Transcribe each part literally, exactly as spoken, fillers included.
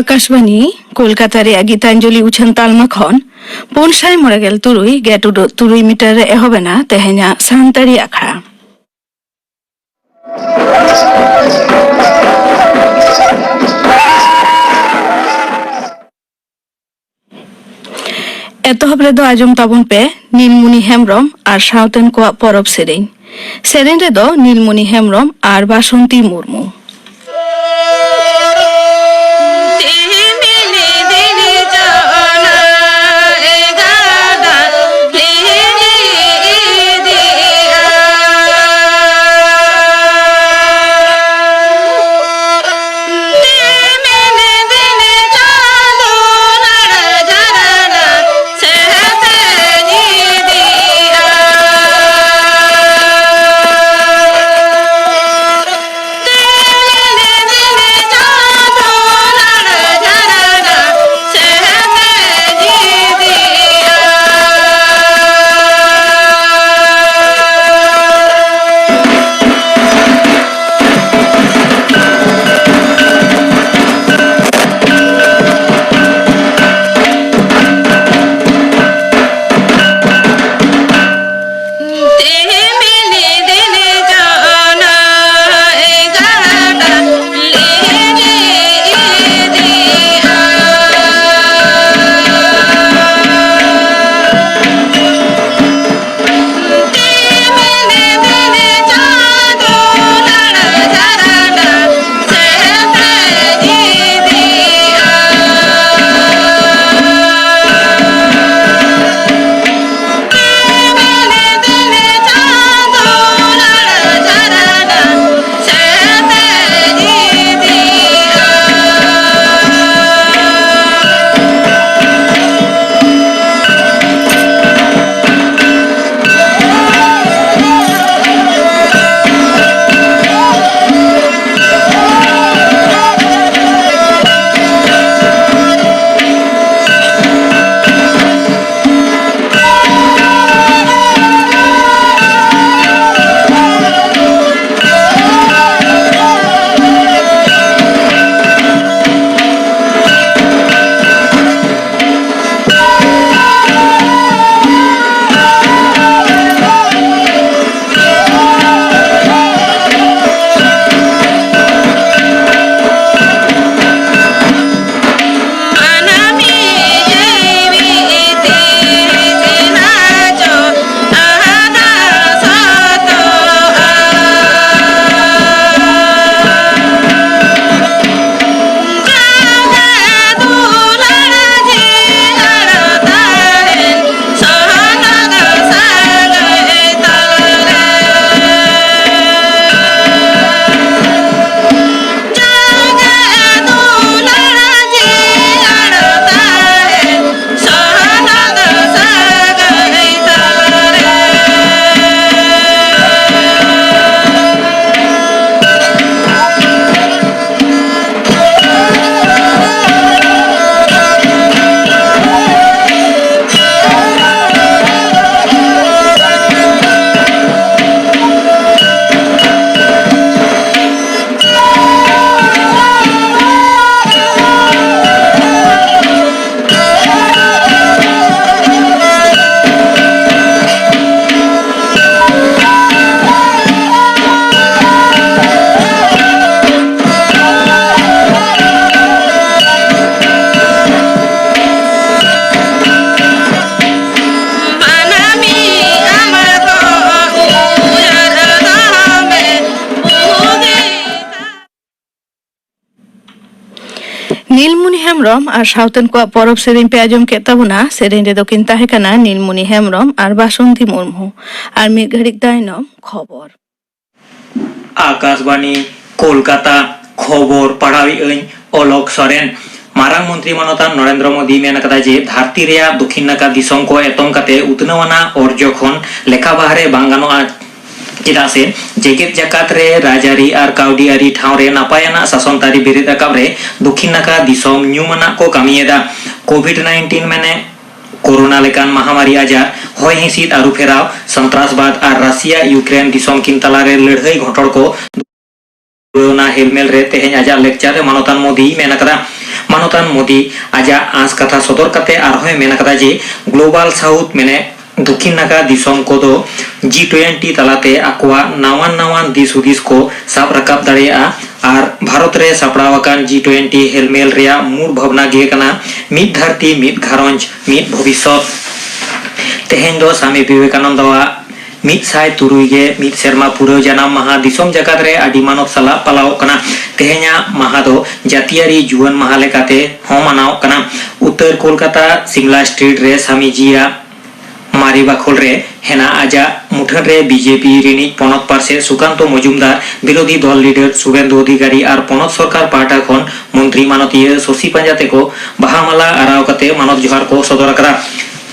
ᱟᱠᱟᱥᱵᱟᱱᱤ, ᱠᱳᱞᱠᱟᱛᱟ ᱨᱮᱭᱟᱜ ᱜᱤᱛᱟᱧᱡᱚᱞᱤ ᱩᱪᱷᱟᱹᱱ ᱛᱟᱞᱢᱟ ᱠᱷᱚᱱ ᱯᱩᱱ ᱥᱟᱭ ᱢᱚᱬᱮ ᱜᱮᱞ ᱛᱩᱨᱩᱭ ᱜᱮᱴ ᱩᱰᱟᱹᱜ ᱛᱩᱨᱩᱭ ᱢᱤᱴᱟᱨ ᱨᱮ ᱮᱦᱚᱵ ᱮᱱᱟ ᱛᱮᱦᱮᱧᱟᱜ ᱥᱟᱱᱛᱟᱲᱤ ᱟᱠᱷᱲᱟ᱾ ᱮᱛᱚᱦᱚᱵ ᱨᱮᱫᱚ ᱟᱸᱡᱚᱢ ᱛᱟᱵᱚᱱ ᱯᱮ ᱱᱤᱞᱢᱩᱱᱤ ᱦᱮᱢᱵᱽᱨᱚᱢ ᱟᱨ ᱥᱟᱶᱛᱮᱱ ᱠᱚᱣᱟᱜ ᱯᱚᱨᱚᱵᱽ ᱥᱮᱨᱮᱧ᱾ ᱥᱮᱨᱮᱧ ᱨᱮᱫᱚ ᱱᱤᱞᱢᱩᱱᱤ ᱦᱮᱢᱵᱽᱨᱚᱢ ᱟᱨ ᱵᱟᱥᱚᱱᱛᱤ ᱢᱩᱨᱢᱩ᱾ ᱦᱮᱢᱵᱨᱚᱢ ᱟᱨ ᱥᱟᱶᱛᱮᱱ ᱠᱚᱣᱟᱜ ᱯᱚᱨᱚᱵᱽ ᱥᱮᱨᱮᱧ ᱯᱮ ᱟᱸᱡᱚᱢ ᱠᱮᱫ ᱛᱟᱵᱚᱱᱟ᱾ ᱥᱮᱨᱮᱧ ᱨᱮᱫᱚ ᱠᱤᱱ ᱛᱟᱦᱮᱸ ᱠᱟᱱᱟ ᱱᱤᱞᱢᱩᱱᱤ ᱦᱮᱢᱵᱨᱚᱢ ᱟᱨ ᱵᱟᱥᱚᱱᱛᱤ ᱢᱩᱨᱢᱩ᱾ ᱟᱨ ᱢᱤᱫ ᱜᱷᱟᱹᱲᱤᱡ ᱛᱟᱭᱱᱚᱢ ᱠᱷᱚᱵᱚᱨ᱾ ᱟᱠᱟᱥᱵᱟᱱᱤ, ᱠᱳᱞᱠᱟᱛᱟ᱾ ᱠᱷᱚᱵᱚᱨ ᱯᱟᱲᱦᱟᱣᱮᱫ ᱟᱹᱧ ᱚᱞᱚᱠ ᱥᱚᱨᱮᱱ᱾ ᱢᱟᱨᱟᱝ ᱢᱚᱱᱛᱨᱤ ᱢᱟᱱᱚᱛᱟᱱ ᱱᱚᱨᱮᱱᱫᱨᱚ ᱢᱳᱫᱤ ᱢᱮᱱ ᱟᱠᱟᱫᱟ ᱡᱮ ᱫᱷᱟᱹᱨᱛᱤ ᱨᱮᱭᱟᱜ ᱫᱚᱠᱷᱤᱱ ᱱᱟᱠᱷᱟ ᱫᱤᱥᱚᱢ ᱠᱚ ᱮᱛᱚᱢ ᱠᱟᱛᱮ ᱩᱛᱱᱟᱹᱣ ᱟᱱᱟᱜ ᱚᱨᱡᱚ ᱠᱷᱚᱱ ᱞᱮᱠᱷᱟ ᱵᱟᱦᱨᱮ ᱵᱟᱝ ᱜᱟᱱᱚᱜᱼᱟ, ᱪᱮᱫᱟᱜ ᱥᱮ ᱡᱮᱜᱮᱛ ᱡᱟᱠᱟᱛ ᱨᱮ ᱨᱟᱡᱽᱟᱹᱨᱤ ᱟᱨ ᱠᱟᱹᱣᱰᱤ ᱟᱹᱨᱤ ᱴᱷᱟᱶ ᱨᱮ ᱱᱟᱯᱟᱭ ᱟᱱᱟᱜ ᱥᱟᱥᱚᱱ ᱛᱟᱹᱨᱤ ᱵᱮᱨᱮᱫ ᱨᱟᱠᱟᱵ ᱨᱮ ᱫᱚᱠᱷᱤᱱ ᱱᱟᱠᱷᱟ ᱫᱤᱥᱚᱢ ᱧᱩᱢ ᱟᱱᱟᱜ ᱠᱚ ᱠᱟᱹᱢᱤᱭᱮᱫᱟ᱾ ᱠᱳᱵᱷᱤᱰ ᱱᱟᱭᱤᱱᱴᱤᱱ ᱢᱟᱱᱮ ᱠᱳᱨᱳᱱᱟ ᱞᱮᱠᱟᱱ ᱢᱟᱦᱟᱢᱟᱨᱤ ᱟᱡᱟᱨ, ᱦᱚᱭ ᱦᱤᱸᱥᱤᱫ ᱟᱹᱨᱩ ᱯᱷᱮᱨᱟᱣ, ᱥᱚᱱᱛᱨᱟᱥᱵᱟᱫ ᱟᱨ ᱨᱟᱥᱤᱭᱟ ᱤᱭᱩᱠᱨᱮᱱ ᱫᱤᱥᱚᱢ ᱠᱤᱱ ᱛᱟᱞᱟᱨᱮ ᱞᱟᱹᱲᱦᱟᱹᱭ ᱜᱷᱚᱴᱚᱲ ᱠᱚ ᱯᱩᱨᱟᱹᱣᱱᱟ᱾ ᱦᱮᱞᱢᱮᱞ ᱨᱮ ᱛᱮᱦᱮᱧ ᱟᱡᱟᱜ ᱞᱮᱠᱪᱟᱨ ᱨᱮ ᱢᱟᱱᱚᱛᱟᱱ ᱢᱳᱫᱤᱭ ᱢᱮᱱ ᱟᱠᱟᱫᱟ᱾ ᱢᱟᱱᱚᱛᱟᱱ ᱢᱳᱫᱤ ᱟᱡᱟᱜ ᱟᱸᱥ ᱠᱟᱛᱷᱟ ᱥᱚᱫᱚᱨ ᱠᱟᱛᱮ ᱟᱨᱦᱚᱸᱭ ᱢᱮᱱ ᱟᱠᱟᱫᱟ ᱡᱮ ᱜᱞᱳᱵᱟᱞ ᱥᱟᱣᱩᱛᱷ ᱢᱮᱱᱮ ᱫᱚᱠᱷᱤᱱ ᱱᱟᱠᱷᱟ ᱫᱤᱥᱚᱢ ᱠᱚᱫᱚ ᱡᱤ ᱴᱩᱭᱮᱱᱴᱤ ᱛᱟᱞᱟᱛᱮ ᱟᱠᱚᱣᱟᱜ ᱱᱟᱣᱟᱱ ᱱᱟᱣᱟᱱ ᱫᱤᱥ ᱦᱩᱫᱤᱥ ᱠᱚ ᱥᱟᱵ ᱨᱟᱠᱟᱵ ᱫᱟᱲᱮᱭᱟᱜᱼᱟ ᱟᱨ ᱵᱷᱟᱨᱚᱛ ᱨᱮ ᱥᱟᱯᱲᱟᱣ ᱟᱠᱟᱱ ᱡᱤ ᱴᱩᱭᱮᱱᱴᱤ ᱦᱮᱞᱢᱮᱞ ᱨᱮᱭᱟᱜ ᱢᱩᱲ ᱵᱷᱟᱵᱽᱱᱟ ᱜᱮ ᱠᱟᱱᱟ ᱢᱤᱫ ᱫᱷᱟᱹᱨᱛᱤ, ᱢᱤᱫ ᱜᱷᱟᱨᱚᱸᱡᱽ, ᱢᱤᱫ ᱵᱷᱚᱵᱤᱥᱥᱚᱛ᱾ ᱛᱮᱦᱮᱧ ᱫᱚ ᱥᱟᱢᱤ ᱵᱤᱵᱮᱠᱟᱱᱚᱱᱫᱚᱣᱟᱜ ᱢᱤᱫ ᱥᱟᱭ ᱛᱩᱨᱩᱭ ᱜᱮ ᱢᱤᱫ ᱥᱮᱨᱢᱟ ᱯᱩᱨᱟᱹᱣ ᱡᱟᱱᱟᱢ ᱢᱟᱦᱟ᱾ ᱫᱤᱥᱚᱢ ᱡᱟᱠᱟᱛ ᱨᱮ ᱟᱹᱰᱤ ᱢᱟᱱᱚᱛ ᱥᱟᱞᱟᱜ ᱯᱟᱞᱟᱣᱚᱜ ᱠᱟᱱᱟ᱾ ᱛᱮᱦᱮᱧᱟᱜ ᱢᱟᱦᱟ ᱫᱚ ᱡᱟᱹᱛᱤᱭᱟᱹᱨᱤ ᱡᱩᱣᱟᱹᱱ ᱢᱟᱦᱟ ᱞᱮᱠᱟᱛᱮ ᱦᱚᱸ ᱢᱟᱱᱟᱣᱚᱜ ᱠᱟᱱᱟ᱾ ᱩᱛᱛᱚᱨ ᱠᱳᱞᱠᱟᱛᱟ ᱥᱤᱢᱞᱟ ᱥᱴᱨᱤᱴ ᱨᱮ ᱥᱟᱢᱤᱡᱤᱭᱟᱜ ᱢᱟᱨᱮ ᱵᱟᱠᱷᱳᱞ ᱨᱮ ᱦᱮᱱᱟᱜ ᱟᱡᱟᱜ ᱢᱩᱴᱷᱟᱹᱱ ᱨᱮ ᱵᱤᱡᱮᱯᱤ ᱨᱤᱱᱤᱡ ᱯᱚᱱᱚᱛ ᱯᱟᱨᱥᱮᱛ ᱥᱩᱠᱟᱱᱛᱚ ᱢᱚᱡᱩᱢᱫᱟᱨ, ᱵᱤᱨᱳᱫᱷᱤ ᱫᱚᱞ ᱞᱤᱰᱟᱨ ᱥᱩᱵᱮᱱᱫᱩ ᱚᱫᱷᱤᱠᱟᱨᱤ ᱟᱨ ᱯᱚᱱᱚᱛ ᱥᱚᱨᱠᱟᱨ ᱯᱟᱦᱴᱟ ᱠᱷᱚᱱ ᱢᱚᱱᱛᱨᱤ ᱢᱟᱱᱚᱛᱤᱭᱟᱹ ᱥᱚᱥᱤ ᱯᱟᱸᱡᱟ ᱛᱮᱠᱚ ᱵᱟᱦᱟ ᱢᱟᱞᱟ ᱟᱨᱟᱣ ᱠᱟᱛᱮ ᱢᱟᱱᱚᱛ ᱡᱚᱦᱟᱨ ᱠᱚ ᱥᱚᱫᱚᱨ ᱟᱠᱟᱫᱟ᱾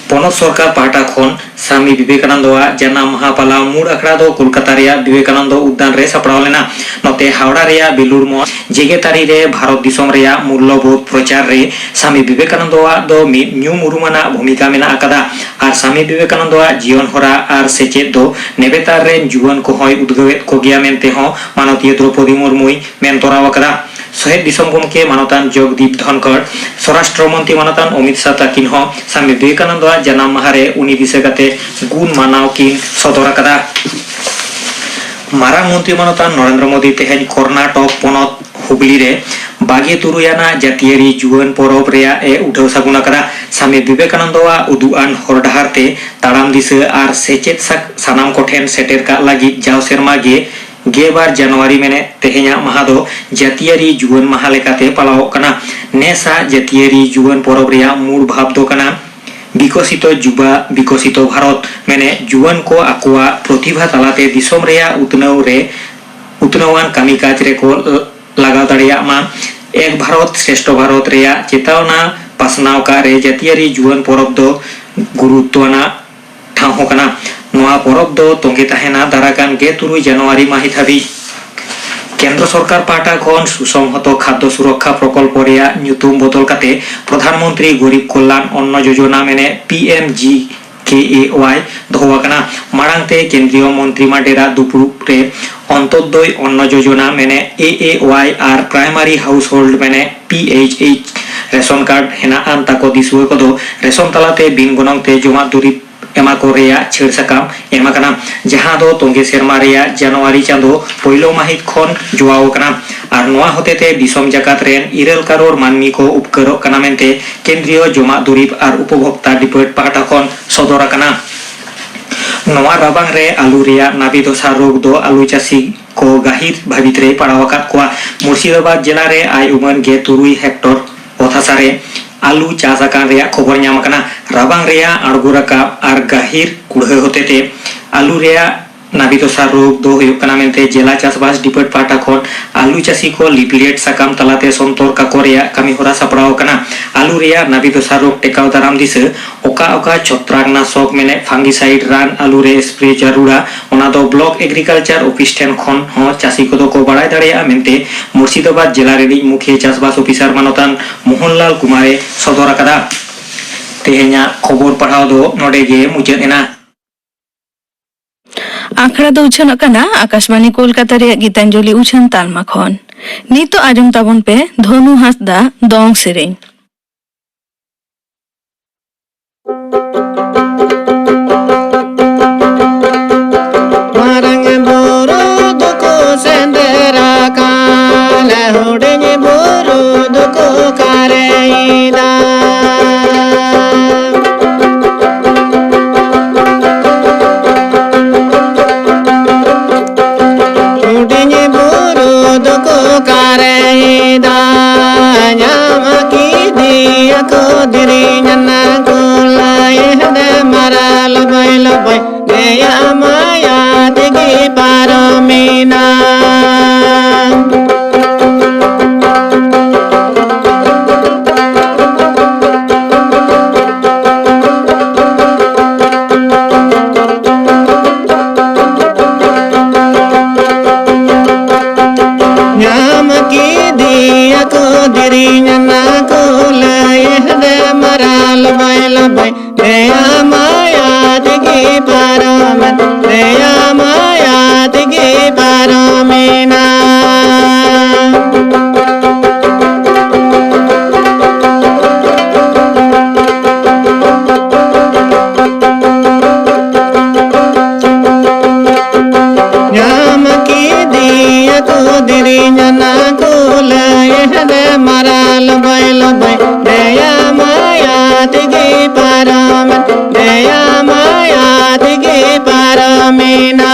ᱯᱚᱱᱚᱛ ᱥᱚᱨᱠᱟᱨ ᱯᱟᱦᱴᱟ ᱠᱷᱚᱱ ᱥᱟᱢᱤ ᱵᱤᱵᱮᱠᱟᱱᱚᱱᱫᱚᱣᱟᱜ ᱡᱟᱱᱟᱢ ᱢᱟᱦᱟ ᱯᱟᱞᱟᱣ ᱢᱩᱲ ᱟᱠᱷᱲᱟ ᱫᱚ ᱠᱳᱞᱠᱟᱛᱟ ᱨᱮᱭᱟᱜ ᱵᱤᱵᱮᱠᱟᱱᱚᱱᱫᱚ ᱩᱫᱽᱫᱟᱱ ᱨᱮ ᱥᱟᱯᱲᱟᱣ ᱞᱮᱱᱟ᱾ ᱱᱚᱛᱮ ᱦᱟᱣᱲᱟ ᱨᱮᱭᱟᱜ ᱵᱮᱞᱩᱲ ᱢᱚᱴᱷ ᱡᱮᱜᱮᱛᱟᱹᱨᱤ ᱨᱮ ᱵᱷᱟᱨᱚᱛ ᱫᱤᱥᱚᱢ ᱨᱮᱭᱟᱜ ᱢᱩᱞᱞᱚᱵᱳᱫᱷ ᱯᱨᱚᱪᱟᱨ ᱨᱮ ᱥᱟᱢᱤ ᱵᱤᱵᱮᱠᱟᱱᱚᱱᱫᱚᱣᱟᱜ ᱫᱚ ᱢᱤᱫ ᱧᱩᱢ ᱩᱨᱩᱢᱟᱱᱟᱜ ᱵᱷᱩᱢᱤᱠᱟ ᱢᱮᱱᱟᱜ ᱟᱠᱟᱫᱟ ᱟᱨ ᱥᱟᱢᱤ ᱵᱤᱵᱮᱠᱟᱱᱚᱱᱫᱚᱣᱟᱜ ᱡᱤᱭᱚᱱ ᱦᱚᱨᱟ ᱟᱨ ᱥᱮᱪᱮᱫ ᱫᱚ ᱱᱮᱵᱮᱛᱟᱨ ᱨᱮᱱ ᱡᱩᱣᱟᱹᱱ ᱠᱚᱦᱚᱸᱭ ᱩᱫᱽᱜᱟᱹᱣᱮᱫ ᱠᱚᱜᱮᱭᱟ ᱢᱮᱱᱛᱮ ᱦᱚᱸ ᱢᱟᱱᱚᱛᱤᱭᱟᱹ ᱫᱨᱚᱯᱚᱫᱤ ᱢᱩᱨᱢᱩᱭ ᱢᱮᱱ ᱛᱚᱨᱟᱣ ᱟᱠᱟᱫᱟ᱾ ᱥᱚᱦᱮᱫ ᱫᱤᱥᱚᱢ ᱜᱚᱢᱠᱮ ᱢᱟᱱᱚᱛᱟᱱ ᱡᱚᱜᱽᱫᱤᱯ ᱫᱷᱚᱱᱠᱚᱲ, ᱥᱚᱨᱟᱥᱴᱨᱚ ᱢᱚᱱᱛᱨᱤ ᱢᱟᱱᱚᱛᱟᱱ ᱚᱢᱤᱛ ᱥᱟᱦ ᱛᱟᱹᱠᱤᱱ ᱦᱚᱸ ᱥᱟᱢᱤ ᱵᱤᱵᱮᱠᱟᱱᱚᱱᱫᱚᱣᱟᱜ ᱡᱟᱱᱟᱢ ᱢᱟᱦᱟ ᱨᱮ ᱩᱱᱤ ᱫᱤᱥᱟᱹ ᱠᱟᱛᱮ ᱜᱩᱱ ᱢᱟᱱᱟᱣ ᱠᱤᱱ ᱥᱚᱫᱚᱨ ᱟᱠᱟᱫᱟ᱾ ᱢᱟᱨᱟᱝ ᱢᱚᱱᱛᱨᱤ ᱢᱟᱱᱚᱛᱟᱱ ᱱᱚᱨᱮᱱᱫᱨᱚ ᱢᱳᱫᱤ ᱛᱮᱦᱮᱧ ᱠᱚᱨᱱᱟᱴᱚᱠ ᱯᱚᱱᱚᱛ ᱦᱩᱜᱽᱞᱤ ᱨᱮ ᱵᱟᱜᱮ ᱛᱩᱨᱩᱭ ᱟᱱᱟᱜ ᱡᱟᱹᱛᱤᱭᱟᱹᱨᱤ ᱡᱩᱣᱟᱹᱱ ᱯᱚᱨᱚᱵᱽ ᱨᱮᱭᱟᱜ ᱮ ᱩᱰᱷᱟᱹᱣ ᱥᱟᱹᱜᱩᱱ ᱟᱠᱟᱫᱟ᱾ ᱥᱟᱢᱤ ᱵᱤᱵᱮᱠᱟᱱᱚᱱᱫᱚᱣᱟᱜ ᱩᱫᱩᱜ ᱟᱱ ᱦᱚᱨ ᱰᱟᱦᱟᱨ ᱛᱮ ᱛᱟᱲᱟᱢ ᱫᱤᱥᱟᱹ ᱟᱨ ᱥᱮᱪᱮᱫ ᱥᱟ-, ᱥᱟᱱᱟᱢ ᱠᱚᱴᱷᱮᱱ ᱥᱮᱴᱮᱨ ᱠᱟᱜ ᱞᱟᱹᱜᱤᱫ ᱡᱟᱣ ᱥᱮᱨᱢᱟ ᱜᱮ ᱜᱮᱞ ᱵᱟᱨ ᱡᱟᱱᱩᱣᱟᱨᱤ ᱢᱮᱱᱮᱫ ᱛᱮᱦᱮᱧᱟᱜ ᱢᱟᱦᱟ ᱫᱚ ᱡᱟᱹᱛᱤᱭᱟᱹᱨᱤ ᱡᱩᱣᱟᱹᱱ ᱢᱟᱦᱟ ᱞᱮᱠᱟᱛᱮ ᱯᱟᱞᱟᱣᱚᱜ ᱠᱟᱱᱟ᱾ ᱱᱮᱥᱟᱜ ᱡᱟᱹᱛᱤᱭᱟᱹᱨᱤ ᱡᱩᱣᱟᱹᱱ ᱯᱚᱨᱚᱵᱽ ᱨᱮᱭᱟᱜ ᱢᱩᱲ ᱵᱷᱟᱵᱽ ᱫᱚ ᱠᱟᱱᱟ ᱵᱤᱠᱚᱥᱤᱛᱚ ᱡᱩᱵᱟ ᱵᱤᱠᱚᱥᱤᱛᱚ ᱵᱷᱟᱨᱚᱛ, ᱢᱮᱱᱮᱫ ᱡᱩᱣᱟᱹᱱ ᱠᱚ ᱟᱠᱚᱣᱟᱜ ᱯᱨᱚᱛᱤᱵᱷᱟ ᱛᱟᱞᱟᱛᱮ ᱫᱤᱥᱚᱢ ᱨᱮᱭᱟᱜ ᱩᱛᱱᱟᱹᱣ ᱨᱮ, ᱩᱛᱱᱟᱹᱣᱟᱱ ᱠᱟᱹᱢᱤ ᱠᱟᱡᱽ ᱨᱮᱠᱚ ᱞᱟᱜᱟᱣ ᱫᱟᱲᱮᱭᱟᱜ ᱢᱟ᱾ ᱮᱠ ᱵᱷᱟᱨᱚᱛ ᱥᱨᱮᱥᱴᱷᱚ ᱵᱷᱟᱨᱚᱛ ᱨᱮᱭᱟᱜ ᱪᱮᱛᱟᱣᱱᱟ ᱯᱟᱥᱱᱟᱣ ᱠᱟᱜ ᱨᱮ ᱡᱟᱹᱛᱤᱭᱟᱹᱨᱤ ᱡᱩᱣᱟᱹᱱ ᱯᱚᱨᱚᱵᱽ ᱫᱚ ᱜᱩᱨᱩᱛᱣᱟᱱᱟᱜ ᱴᱷᱟᱶ ᱦᱚᱸ ᱠᱟᱱᱟ᱾ ᱱᱚᱣᱟ ᱯᱚᱨᱚᱵᱽ ᱫᱚ ᱛᱚᱸᱜᱮ ᱛᱟᱦᱮᱱᱟ ᱫᱟᱨᱟᱭ ᱠᱟᱱ ᱜᱮᱞ ᱛᱩᱨᱩᱭ ᱡᱟᱱᱩᱣᱟᱨᱤ ᱢᱟᱹᱦᱤᱛ ᱦᱟᱹᱵᱤᱡ᱾ ᱠᱮᱱᱫᱨᱚ ᱥᱚᱨᱠᱟᱨ ᱯᱟᱦᱴᱟ ᱠᱷᱚᱱ ᱥᱩᱥᱚᱝᱦᱚᱛᱚ ᱠᱷᱟᱫᱽᱫᱚ ᱥᱩᱨᱚᱠᱠᱷᱟ ᱯᱨᱚᱠᱚᱞᱯᱚ ᱨᱮᱭᱟᱜ ᱧᱩᱛᱩᱢ ᱵᱚᱫᱚᱞ ᱠᱟᱛᱮ ᱯᱨᱚᱫᱷᱟᱱ ᱢᱚᱱᱛᱨᱤ ᱜᱚᱨᱤᱵᱽ ᱠᱚᱞᱭᱟᱱ ᱚᱱᱱᱚ ᱡᱳᱡᱚᱱᱟ, ᱢᱮᱱᱮᱫ ᱯᱤ ᱮᱢ ᱡᱤ ᱠᱮ ᱮ ᱣᱟᱭ ᱫᱚᱦᱚ ᱟᱠᱟᱱᱟ᱾ ᱢᱟᱲᱟᱝ ᱛᱮ ᱠᱮᱱᱫᱨᱤᱭᱚ ᱢᱚᱱᱛᱨᱤ ᱢᱟᱰᱮᱨᱟ ᱫᱩᱯᱲᱩᱵ ᱨᱮ ᱚᱱᱛᱳᱫᱚᱭ ᱚᱱᱱᱚ ᱡᱳᱡᱚᱱᱟ, ᱢᱮᱱᱮᱫ ᱮ ᱮ ᱣᱟᱭ ᱟᱨ ᱯᱨᱟᱭᱢᱟᱨᱤ ᱦᱟᱣᱩᱥᱦᱳᱞᱰ, ᱢᱮᱱᱮᱫ P H H ration card ᱦᱮᱱᱟᱜ ᱟᱱ ᱛᱟᱠᱚ ᱫᱤᱥᱩᱣᱟᱹ ᱠᱚᱫᱚ ᱨᱮᱥᱚᱱ ᱛᱟᱞᱟᱛᱮ ᱵᱤᱱ ᱜᱚᱱᱚᱝ ᱛᱮ ᱡᱚᱢᱟᱜ ᱫᱩᱨᱤᱵᱽ ᱮᱢᱟ ᱠᱚ ᱨᱮᱭᱟᱜ ᱪᱷᱟᱹᱲ ᱥᱟᱠᱟᱢ ᱮᱢ ᱟᱠᱟᱱᱟ, ᱡᱟᱦᱟᱸ ᱫᱚ ᱛᱚᱸᱜᱮ ᱥᱮᱨᱢᱟ ᱨᱮᱭᱟᱜ ᱡᱟᱱᱩᱣᱟᱨᱤ ᱪᱟᱸᱫᱚ ᱯᱳᱭᱞᱳ ᱢᱟᱹᱦᱤᱛ ᱠᱷᱚᱱ ᱡᱚᱣᱟᱣ ᱟᱠᱟᱱᱟ᱾ ᱟᱨ ᱱᱚᱣᱟ ᱦᱚᱛᱮᱛᱮ ᱫᱤᱥᱚᱢ ᱡᱟᱠᱟᱛ ᱨᱮᱱ ᱤᱨᱟᱹᱞ ᱠᱟᱨᱳᱲ ᱢᱟᱹᱱᱢᱤ ᱠᱚ ᱩᱯᱠᱟᱹᱨᱚᱜ ᱠᱟᱱᱟ ᱢᱮᱱᱛᱮ ᱠᱮᱱᱫᱨᱤᱭᱚ ᱡᱚᱢᱟᱜ ᱫᱩᱨᱤᱵᱽ ᱟᱨ ᱩᱯᱚᱵᱷᱳᱠᱛᱟ ᱰᱤᱯᱟᱨᱴ ᱯᱟᱦᱴᱟ ᱠᱷᱚᱱ ᱥᱚᱫᱚᱨ ᱟᱠᱟᱱᱟ᱾ ᱱᱚᱣᱟ ᱨᱟᱵᱟᱝ ᱨᱮ ᱟᱹᱞᱩ ᱨᱮᱭᱟᱜ ᱱᱟᱵᱤ ᱫᱚᱥᱟ ᱨᱳᱜᱽ ᱫᱚ ᱟᱹᱞᱩ ᱪᱟᱹᱥᱤ ᱠᱚ ᱜᱟᱹᱦᱤᱨ ᱵᱷᱟᱹᱵᱤᱛ ᱨᱮᱭ ᱯᱟᱲᱟᱣ ᱟᱠᱟᱫ ᱠᱚᱣᱟ᱾ ᱢᱩᱨᱥᱤᱫᱟᱵᱟᱫᱽ ᱡᱮᱞᱟ ᱨᱮ ᱟᱭ ᱩᱢᱟᱹᱱ ᱜᱮ ᱛᱩᱨᱩᱭ ᱦᱮᱠᱴᱚᱨ ᱚᱛ ᱦᱟᱥᱟ ᱨᱮ ᱟᱹᱞᱩ ᱪᱟᱥ ᱟᱠᱟᱱ ᱨᱮᱭᱟᱜ ᱠᱷᱚᱵᱚᱨ ᱧᱟᱢ ᱟᱠᱟᱱᱟ᱾ ᱨᱟᱵᱟᱝ ᱨᱮᱭᱟᱜ ᱟᱬᱜᱚ ᱨᱟᱠᱟᱵ ᱟᱨ ᱜᱟᱹᱦᱤᱨ ᱠᱩᱲᱦᱟᱹ ᱦᱚᱛᱮᱛᱮ ᱟᱹᱞᱩ ᱨᱮᱭᱟᱜ ᱱᱟᱵᱤ ᱫᱚᱥᱟ ᱨᱳᱜᱽ ᱫᱚ ᱦᱩᱭᱩᱜ ᱠᱟᱱᱟ ᱢᱮᱱᱛᱮ ᱡᱮᱞᱟ ᱪᱟᱥᱵᱟᱥ ᱰᱤᱯᱟᱨᱴ ᱯᱟᱦᱴᱟ ᱠᱷᱚᱱ ᱟᱹᱞᱩ ᱪᱟᱹᱥᱤ ᱠᱚ ᱞᱤᱯᱷᱞᱮᱴ ᱥᱟᱠᱟᱢ ᱛᱟᱞᱟᱛᱮ ᱥᱚᱱᱛᱚᱨ ᱠᱟᱠᱚ ᱨᱮᱭᱟᱜ ᱠᱟᱹᱢᱤ ᱦᱚᱨᱟ ᱥᱟᱯᱲᱟᱣ ᱟᱠᱟᱱᱟ᱾ ᱟᱹᱞᱩ ᱨᱮᱭᱟᱜ ᱱᱟᱵᱤ ᱫᱚᱥᱟ ᱨᱳᱜᱽ ᱴᱮᱠᱟᱣ ᱫᱟᱨᱟᱢ ᱫᱤᱥᱟᱹ ᱚᱠᱟ ᱚᱠᱟ ᱪᱷᱚᱛᱨᱟᱠᱱᱟᱥᱚᱠ ᱢᱮᱱᱮᱫ ᱯᱷᱟᱝᱜᱤᱥᱟᱭᱤᱰ ᱨᱟᱱ ᱟᱹᱞᱩ ᱨᱮ ᱥᱯᱨᱮ ᱡᱟᱹᱨᱩᱲᱟ, ᱚᱱᱟ ᱫᱚ ᱵᱞᱚᱠ ᱮᱜᱽᱨᱤᱠᱟᱞᱪᱟᱨ ᱚᱯᱷᱤᱥ ᱴᱷᱮᱱ ᱠᱷᱚᱱ ᱦᱚᱸ ᱪᱟᱹᱥᱤ ᱠᱚᱫᱚ ᱠᱚ ᱵᱟᱲᱟᱭ ᱫᱟᱲᱮᱭᱟᱜᱼᱟ ᱢᱮᱱᱛᱮ ᱢᱩᱨᱥᱤᱫᱟᱵᱟᱫᱽ ᱡᱮᱞᱟ ᱨᱤᱱᱤᱡ ᱢᱩᱠᱷᱤᱭᱟᱹ ᱪᱟᱥᱵᱟᱥ ᱚᱯᱷᱤᱥᱟᱨ ᱢᱟᱱᱚᱛᱟᱱ ᱢᱳᱦᱚᱱᱞᱟᱞ ᱠᱩᱢᱟᱨᱮ ᱥᱚᱫᱚᱨ ᱟᱠᱟᱫᱟ᱾ ᱛᱮᱦᱮᱧᱟᱜ ᱠᱷᱚᱵᱚᱨ ᱯᱟᱲᱦᱟᱣ ᱫᱚ ᱱᱚᱰᱮ ᱜᱮ ᱢᱩᱪᱟᱹᱫ ᱮᱱᱟ᱾ ᱟᱠᱷᱲᱟ ᱫᱚ ᱩᱪᱷᱟᱹᱱᱚᱜ ᱠᱟᱱᱟ ᱟᱠᱟᱥᱵᱟᱱᱤ ᱠᱳᱞᱠᱟᱛᱟ ᱨᱮᱭᱟᱜ ᱜᱤᱛᱟᱧᱡᱚᱞᱤ ᱩᱪᱷᱟᱹᱱ ᱛᱟᱞᱢᱟ ᱠᱷᱚᱱ᱾ ᱱᱤᱛᱚᱜ ᱟᱸᱡᱚᱢ ᱛᱟᱵᱚᱱ ᱯᱮ ᱫᱷᱚᱱᱩ ᱦᱟᱸᱥᱫᱟ ᱫᱚᱝ ᱥᱮᱨᱮᱧ᱾ ᱢᱟᱨᱟᱝ ᱵᱩᱨᱩ ᱫᱚᱠᱚ ᱥᱮᱸᱫᱽᱨᱟ ᱠᱟᱱ, ᱦᱩᱰᱤᱧ ᱵᱩᱨᱩ ᱫᱚᱠᱚ ᱠᱟᱨᱮᱭᱮᱫᱟ᱾ ᱢᱟᱨᱟᱞ ᱵᱟᱭ ᱞᱚᱵᱟᱭ ᱫᱮᱭᱟ ᱢᱟᱭᱟ ᱛᱮᱜᱮ ᱯᱟᱨᱚᱢᱮᱱ, ᱫᱮᱭᱟ ᱢᱟᱭᱟ ᱛᱮᱜᱮ ᱯᱟᱨᱚᱢᱮᱱᱟ᱾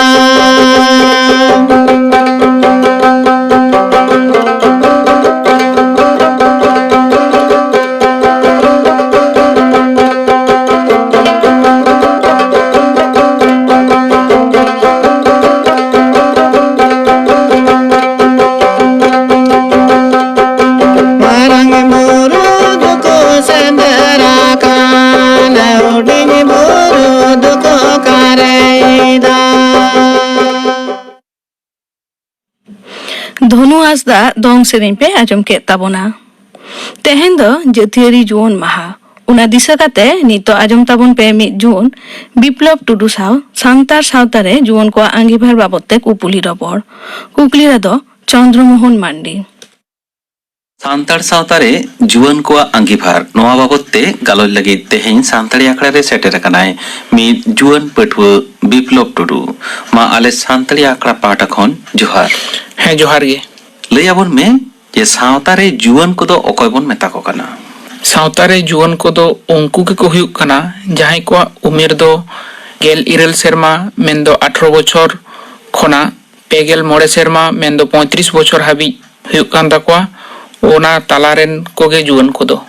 ᱢᱟᱨᱟᱝ ᱵᱩᱨᱩ ᱫᱚᱠᱚ ᱥᱮᱸᱫᱽᱨᱟ ᱠᱟᱱ, ᱦᱩᱰᱤᱧ ᱵᱩᱨᱩ ᱫᱚᱠᱚ ᱠᱟᱨᱮᱭᱫᱟ᱾ ᱫᱷᱚᱱᱩ ᱦᱟᱸᱥᱫᱟ ᱫᱚᱝ ᱥᱮᱨᱮᱧ ᱯᱮ ᱟᱸᱡᱚᱢ ᱠᱮᱫ ᱛᱟᱵᱚᱱᱟ᱾ ᱛᱮᱦᱮᱧ ᱫᱚ ᱡᱟᱹᱛᱤᱭᱟᱹᱨᱤ ᱡᱩᱣᱟᱹᱱ ᱢᱟᱦᱟ᱾ ᱚᱱᱟ ᱫᱤᱥᱟᱹ ᱠᱟᱛᱮ ᱱᱤᱛᱚᱜ ᱟᱸᱡᱚᱢ ᱛᱟᱵᱚᱱ ᱯᱮ ᱢᱤᱫ ᱡᱩᱣᱟᱹᱱ ᱵᱤᱯᱞᱚᱵ ᱴᱩᱰᱩ ᱥᱟᱶ ᱥᱟᱱᱛᱟᱲ ᱥᱟᱶᱛᱟ ᱨᱮ ᱡᱩᱣᱟᱹᱱ ᱠᱚᱣᱟᱜ ᱟᱸᱜᱤᱵᱷᱟᱨ ᱵᱟᱵᱚᱛ ᱛᱮ ᱠᱩᱯᱩᱞᱤ ᱨᱚᱯᱚᱲ᱾ ᱠᱩᱠᱞᱤ ᱨᱮᱫᱚ ᱪᱚᱱᱫᱨᱚ ᱢᱳᱦᱚᱱ ᱢᱟᱱᱰᱤ᱾ ᱥᱟᱱᱛᱟᱲ ᱥᱟᱶᱛᱟ ᱨᱮ ᱡᱩᱣᱟᱹᱱ ᱠᱚᱣᱟᱜ ᱟᱸᱜᱤᱵᱷᱟᱨ, ᱱᱚᱣᱟ ᱵᱟᱵᱚᱛ ᱛᱮ ᱜᱟᱞᱚᱪ ᱞᱟᱹᱜᱤᱫ ᱛᱮᱦᱮᱧ ᱥᱟᱱᱛᱟᱲᱤ ᱟᱠᱷᱲᱟ ᱨᱮ ᱥᱮᱴᱮᱨ ᱟᱠᱟᱱᱟᱭ ᱢᱤᱫ ᱡᱩᱣᱟᱹᱱ ᱯᱟᱹᱴᱷᱩᱣᱟᱹ ᱵᱤᱯᱞᱚᱵ ᱴᱩᱰᱩ᱾ ᱢᱟ ᱟᱞᱮ ᱥᱟᱱᱛᱟᱲᱤ ᱟᱠᱷᱲᱟ ᱯᱟᱦᱴᱟ ᱠᱷᱚᱱ ᱡᱚᱦᱟᱨ᱾ ᱦᱮᱸ, ᱡᱚᱦᱟᱨ ᱜᱮ᱾ ᱞᱟᱹᱭ ᱟᱵᱚᱱ ᱢᱮ ᱡᱮ ᱥᱟᱶᱛᱟ ᱨᱮ ᱡᱩᱣᱟᱹᱱ ᱠᱚᱫᱚ ᱚᱠᱚᱭ ᱵᱚᱱ ᱢᱮᱛᱟ ᱠᱚ ᱠᱟᱱᱟ? ᱥᱟᱶᱛᱟ ᱨᱮ ᱡᱩᱣᱟᱹᱱ ᱠᱚᱫᱚ ᱩᱱᱠᱩ ᱜᱮᱠᱚ ᱦᱩᱭᱩᱜ ᱠᱟᱱᱟ, ᱡᱟᱦᱟᱸᱭ ᱠᱚᱣᱟᱜ ᱩᱢᱮᱨ ᱫᱚ ᱜᱮᱞ ᱤᱨᱟᱹᱞ ᱥᱮᱨᱢᱟ, ᱢᱮᱱᱫᱚ ᱟᱴᱷᱨᱚ ᱵᱚᱪᱷᱚᱨ ᱠᱷᱚᱱᱟᱜ ᱯᱮ ᱜᱮᱞ ᱢᱚᱬᱮ ᱥᱮᱨᱢᱟ, ᱢᱮᱱᱫᱚ ᱯᱚᱸᱭᱛᱨᱤᱥ ᱵᱚᱪᱷᱚᱨ ᱦᱟᱹᱵᱤᱡ ᱦᱩᱭᱩᱜ ᱠᱟᱱ ᱛᱟᱠᱚᱣᱟ, ᱚᱱᱟ ᱛᱟᱞᱟ ᱨᱮᱱ ᱠᱚᱜᱮ ᱡᱩᱣᱟᱹᱱ ᱠᱚᱫᱚ᱾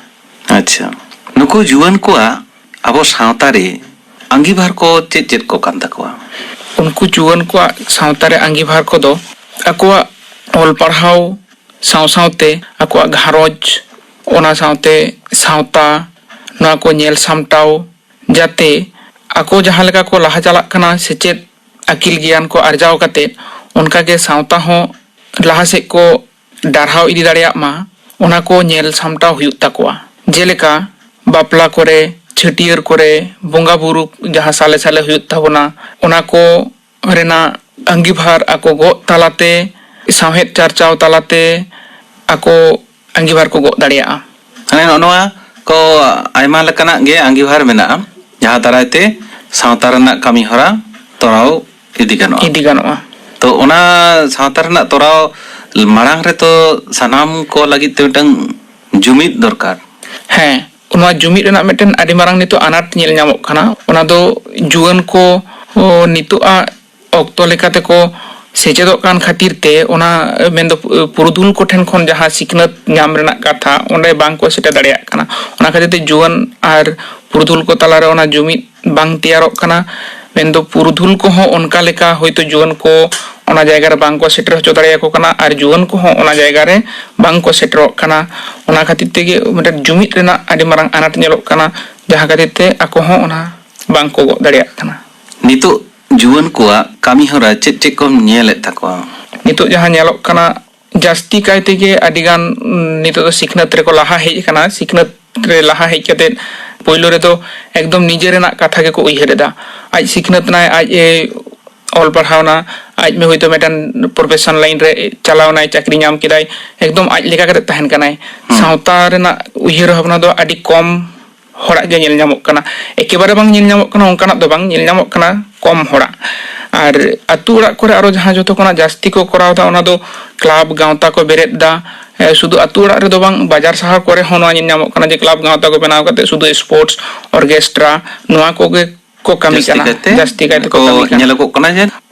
ᱟᱪᱪᱷᱟ, ᱱᱩᱠᱩ ᱡᱩᱣᱟᱹᱱ ᱠᱚᱣᱟᱜ ᱟᱵᱚ ᱥᱟᱶᱛᱟ ᱨᱮ ᱟᱸᱜᱤᱵᱷᱟᱨ ᱠᱚ ᱪᱮᱫ ᱪᱮᱫ ᱠᱚ ᱠᱟᱱ ᱛᱟᱠᱚᱣᱟ? ᱩᱱᱠᱩ ᱡᱩᱣᱟᱹᱱ ᱠᱚᱣᱟᱜ ᱥᱟᱶᱛᱟ ᱨᱮ ᱟᱸᱜᱤᱵᱷᱟᱨ ᱠᱚᱫᱚ ᱟᱠᱚᱣᱟᱜ ᱚᱞ ᱯᱟᱲᱦᱟᱣ ᱥᱟᱶ ᱥᱟᱶᱛᱮ ᱟᱠᱚᱣᱟᱜ ᱜᱷᱟᱨᱚᱸᱡᱽ, ᱚᱱᱟ ᱥᱟᱶᱛᱮ ᱥᱟᱶᱛᱟ, ᱱᱚᱣᱟ ᱠᱚ ᱧᱮᱞ ᱥᱟᱢᱴᱟᱣ, ᱡᱟᱛᱮ ᱟᱠᱚ ᱡᱟᱦᱟᱸ ᱞᱮᱠᱟ ᱠᱚ ᱞᱟᱦᱟ ᱪᱟᱞᱟᱜ ᱠᱟᱱᱟ ᱥᱮᱪᱮᱫ ᱟᱹᱠᱤᱞ ᱜᱮᱭᱟᱱ ᱠᱚ ᱟᱨᱡᱟᱣ ᱠᱟᱛᱮᱫ, ᱚᱱᱠᱟᱜᱮ ᱥᱟᱶᱛᱟ ᱦᱚᱸ ᱞᱟᱦᱟ ᱥᱮᱫ ᱠᱚ ᱰᱟᱨᱦᱟᱣ ᱤᱫᱤ ᱫᱟᱲᱮᱭᱟᱜ ᱢᱟ, ᱚᱱᱟ ᱠᱚ ᱧᱮᱞ ᱥᱟᱢᱴᱟᱣ ᱦᱩᱭᱩᱜ ᱛᱟᱠᱚᱣᱟ᱾ ᱡᱮᱞᱮᱠᱟ ᱵᱟᱯᱞᱟ ᱠᱚᱨᱮ, ᱪᱷᱟᱹᱴᱭᱟᱹᱨ ᱠᱚᱨᱮ, ᱵᱚᱸᱜᱟ ᱵᱩᱨᱩ ᱡᱟᱦᱟᱸ ᱥᱟᱞᱮ ᱥᱟᱞᱮ ᱦᱩᱭᱩᱜ ᱛᱟᱵᱚᱱᱟ, ᱚᱱᱟ ᱠᱚ ᱨᱮᱱᱟᱜ ᱟᱸᱜᱤᱵᱷᱟᱨ ᱟᱠᱚ ᱜᱚᱜ ᱛᱟᱞᱟᱛᱮ, ᱥᱟᱶᱦᱮᱫ ᱪᱟᱨᱪᱟᱣ ᱛᱟᱞᱟᱛᱮ ᱟᱠᱚ ᱟᱸᱜᱤᱵᱷᱟᱨ ᱠᱚ ᱜᱚᱜ ᱫᱟᱲᱮᱭᱟᱜᱼᱟ᱾ ᱢᱟᱱᱮ, ᱱᱚᱜᱼᱚ ᱱᱚᱣᱟ ᱠᱚ ᱟᱭᱢᱟ ᱞᱮᱠᱟᱱᱟᱜ ᱜᱮ ᱟᱸᱜᱤᱵᱷᱟᱨ ᱢᱮᱱᱟᱜᱼᱟ, ᱡᱟᱦᱟᱸ ᱫᱟᱨᱟᱭ ᱛᱮ ᱥᱟᱶᱛᱟ ᱨᱮᱱᱟᱜ ᱠᱟᱹᱢᱤ ᱦᱚᱨᱟ ᱛᱚᱨᱟᱣ ᱤᱫᱤ ᱜᱟᱱᱚᱜᱼᱟ᱾ ᱤᱫᱤ ᱜᱟᱱᱚᱜᱼᱟ᱾ ᱛᱚ, ᱚᱱᱟ ᱥᱟᱶᱛᱟ ᱨᱮᱱᱟᱜ ᱛᱚᱨᱟᱣ ᱢᱟᱲᱟᱝ ᱨᱮᱛᱚ ᱥᱟᱱᱟᱢ ᱠᱚ ᱞᱟᱹᱜᱤᱫ ᱛᱮ ᱢᱤᱫᱴᱟᱝ ᱡᱩᱢᱤᱫ ᱫᱚᱨᱠᱟᱨ᱾ ᱦᱮᱸ, ᱱᱚᱣᱟ ᱡᱩᱢᱤᱫ ᱨᱮᱱᱟᱜ ᱢᱤᱫᱴᱮᱱ ᱟᱹᱰᱤ ᱢᱟᱨᱟᱝ ᱱᱤᱛᱚᱜ ᱟᱱᱟᱴ ᱧᱮᱞ ᱧᱟᱢᱚᱜ ᱠᱟᱱᱟ᱾ ᱚᱱᱟ ᱫᱚ ᱡᱩᱣᱟᱹᱱ ᱠᱚ, ᱚ, ᱱᱤᱛᱚᱜ ᱟᱜ ᱚᱠᱛᱚ ᱞᱮᱠᱟᱛᱮ ᱠᱚ ᱥᱮᱪᱮᱫᱚᱜ ᱠᱟᱱ ᱠᱷᱟᱹᱛᱤᱨ ᱛᱮ, ᱚᱱᱟ ᱢᱮᱱᱫᱚ ᱯᱩᱨᱩᱫᱷᱩᱞ ᱠᱚᱴᱷᱮᱱ ᱠᱷᱚᱱ ᱡᱟᱦᱟᱸ ᱥᱤᱠᱷᱱᱟᱹᱛ ᱧᱟᱢ ᱨᱮᱱᱟᱜ ᱠᱟᱛᱷᱟ, ᱚᱸᱰᱮ ᱵᱟᱝ ᱠᱚ ᱥᱮᱴᱮᱨ ᱫᱟᱲᱮᱭᱟᱜ ᱠᱟᱱᱟ᱾ ᱚᱱᱟ ᱠᱷᱟᱹᱛᱤᱨ ᱛᱮ ᱡᱩᱣᱟᱹᱱ ᱟᱨ ᱯᱩᱨᱩᱫᱷᱩᱞ ᱠᱚ ᱛᱟᱞᱟᱨᱮ ᱚᱱᱟ ᱡᱩᱢᱤᱫ ᱵᱟᱝ ᱛᱮᱭᱟᱨᱚᱜ ᱠᱟᱱᱟ᱾ ᱢᱮᱱᱫᱚ ᱯᱩᱨᱩᱫᱷᱩᱞ ᱠᱚᱦᱚᱸ ᱚᱱᱠᱟ ᱞᱮᱠᱟ ᱦᱚᱭᱛᱳ ᱡᱩᱣᱟᱹᱱ ᱠᱚ ᱚᱱᱟ ᱡᱟᱭᱜᱟ ᱨᱮ ᱵᱟᱝ ᱠᱚ ᱥᱮᱴᱮᱨ ᱦᱚᱪᱚ ᱫᱟᱲᱮᱭᱟᱠᱚ ᱠᱟᱱᱟ, ᱟᱨ ᱡᱩᱣᱟᱹᱱ ᱠᱚᱦᱚᱸ ᱚᱱᱟ ᱡᱟᱭᱜᱟ ᱨᱮ ᱵᱟᱝ ᱠᱚ ᱥᱮᱴᱮᱨᱚᱜ ᱠᱟᱱᱟ᱾ ᱚᱱᱟ ᱠᱷᱟᱹᱛᱤᱨ ᱛᱮᱜᱮ ᱢᱤᱫᱴᱮᱱ ᱡᱩᱢᱤᱫ ᱨᱮᱱᱟᱜ ᱟᱹᱰᱤ ᱢᱟᱨᱟᱝ ᱟᱱᱟᱴ ᱧᱮᱞᱚᱜ ᱠᱟᱱᱟ, ᱡᱟᱦᱟᱸ ᱠᱷᱟᱹᱛᱤᱨ ᱛᱮ ᱟᱠᱚ ᱦᱚᱸ ᱚᱱᱟ ᱵᱟᱝ ᱠᱚ ᱜᱚᱜ ᱫᱟᱲᱮᱭᱟᱜ ᱠᱟᱱᱟ᱾ ᱱᱤᱛᱚᱜ ᱡᱩᱣᱟᱹᱱ ᱠᱚᱣᱟᱜ ᱠᱟᱹᱢᱤ ᱦᱚᱨᱟ ᱪᱮᱫ ᱪᱮᱫ ᱠᱚᱢ ᱧᱮᱞᱮᱫ ᱛᱟᱠᱚᱣᱟ? ᱱᱤᱛᱚᱜ ᱡᱟᱦᱟᱸ ᱧᱮᱞᱚᱜ ᱠᱟᱱᱟ, ᱡᱟᱹᱥᱛᱤ ᱠᱟᱭ ᱛᱮᱜᱮ ᱟᱹᱰᱤ ᱜᱟᱱ, ᱩᱸ, ᱱᱤᱛᱚᱜ ᱫᱚ ᱥᱤᱠᱷᱱᱟᱹᱛ ᱨᱮᱠᱚ ᱞᱟᱦᱟ ᱦᱮᱡ ᱟᱠᱟᱱᱟ, ᱥᱤᱠᱷᱱᱟᱹᱛ ᱨᱮ ᱞᱟᱦᱟ ᱦᱮᱡ ᱠᱟᱛᱮᱫ ᱯᱳᱭᱞᱳ ᱨᱮᱫᱚ ᱮᱠᱫᱚᱢ ᱱᱤᱡᱮ ᱨᱮᱱᱟᱜ ᱠᱟᱛᱷᱟ ᱜᱮᱠᱚ ᱩᱭᱦᱟᱹᱨ ᱮᱫᱟ᱾ ᱟᱡ ᱥᱤᱠᱷᱱᱟᱹᱛ ᱮᱱᱟᱭ, ᱟᱡ ᱮ ᱚᱞ ᱯᱟᱲᱦᱟᱣ ᱮᱱᱟ, ᱟᱡ ᱢᱮ ᱦᱚᱭᱛᱳ ᱢᱤᱫᱴᱟᱝ profession line ᱨᱮ ᱪᱟᱞᱟᱣ ᱮᱱᱟᱭ, ᱪᱟᱹᱠᱨᱤ ᱧᱟᱢ ᱠᱮᱫᱟᱭ, ᱮᱠᱫᱚᱢ ᱟᱡ ᱞᱮᱠᱟ ᱠᱟᱛᱮᱫ ᱛᱟᱦᱮᱱ ᱠᱟᱱᱟᱭ᱾ ᱦᱩᱸ᱾ ᱥᱟᱶᱛᱟ ᱨᱮᱱᱟᱜ ᱩᱭᱦᱟᱹᱨ ᱵᱷᱟᱵᱽᱱᱟ ᱫᱚ ᱟᱹᱰᱤ ᱠᱚᱢ ᱦᱚᱲᱟᱜ ᱜᱮ ᱧᱮᱞ ᱧᱟᱢᱚᱜ ᱠᱟᱱᱟ᱾ ᱮᱠᱮᱵᱟᱨᱮ ᱵᱟᱝ ᱧᱮᱞ ᱧᱟᱢᱚᱜ ᱠᱟᱱᱟ ᱚᱱᱠᱟᱱᱟᱜ ᱫᱚ ᱵᱟᱝ, ᱧᱮᱞ ᱧᱟᱢᱚᱜ ᱠᱟᱱᱟ ᱠᱚᱢ ᱦᱚᱲᱟᱜ᱾ ᱟᱨ ᱟᱹᱛᱩ ᱚᱲᱟᱜ ᱠᱚᱨᱮ ᱟᱨᱚ ᱡᱟᱦᱟᱸ ᱡᱚᱛᱚ ᱠᱷᱚᱱᱟᱜ ᱡᱟᱹᱥᱛᱤ ᱠᱚ ᱠᱚᱨᱟᱣ ᱮᱫᱟ, ᱚᱱᱟ ᱫᱚ ᱠᱞᱟᱵᱽ ᱜᱟᱶᱛᱟ ᱠᱚ ᱵᱮᱨᱮᱫ ᱮᱫᱟ᱾ ᱮ, ᱥᱩᱫᱷᱩ ᱟᱹᱛᱩ ᱚᱲᱟᱜ ᱨᱮᱫᱚ ᱵᱟᱝ, ᱵᱟᱡᱟᱨ ᱥᱟᱦᱟᱨ ᱠᱚᱨᱮ ᱦᱚᱸ ᱱᱚᱣᱟ ᱧᱮᱞ ᱧᱟᱢᱚᱜ ᱠᱟᱱᱟ ᱡᱮ ᱠᱞᱟᱵᱽ ᱜᱟᱶᱛᱟ ᱠᱚ ᱵᱮᱱᱟᱣ ᱠᱟᱛᱮ ᱥᱩᱫᱷᱩ sports, orchestra, ᱱᱚᱣᱟ ᱠᱚᱜᱮ ᱠᱚ ᱠᱟᱹᱢᱤ ᱡᱟᱹᱥᱛᱤ ᱠᱟᱱᱟ, ᱠᱟᱭᱛᱮ ᱡᱟᱹᱥᱛᱤ ᱠᱟᱭᱛᱮ ᱠᱚ ᱠᱚ ᱠᱟᱹᱢᱤ ᱠᱟᱱᱟ᱾ ᱧᱮᱞᱚᱜᱚᱜ ᱠᱟᱱᱟ ᱡᱮ,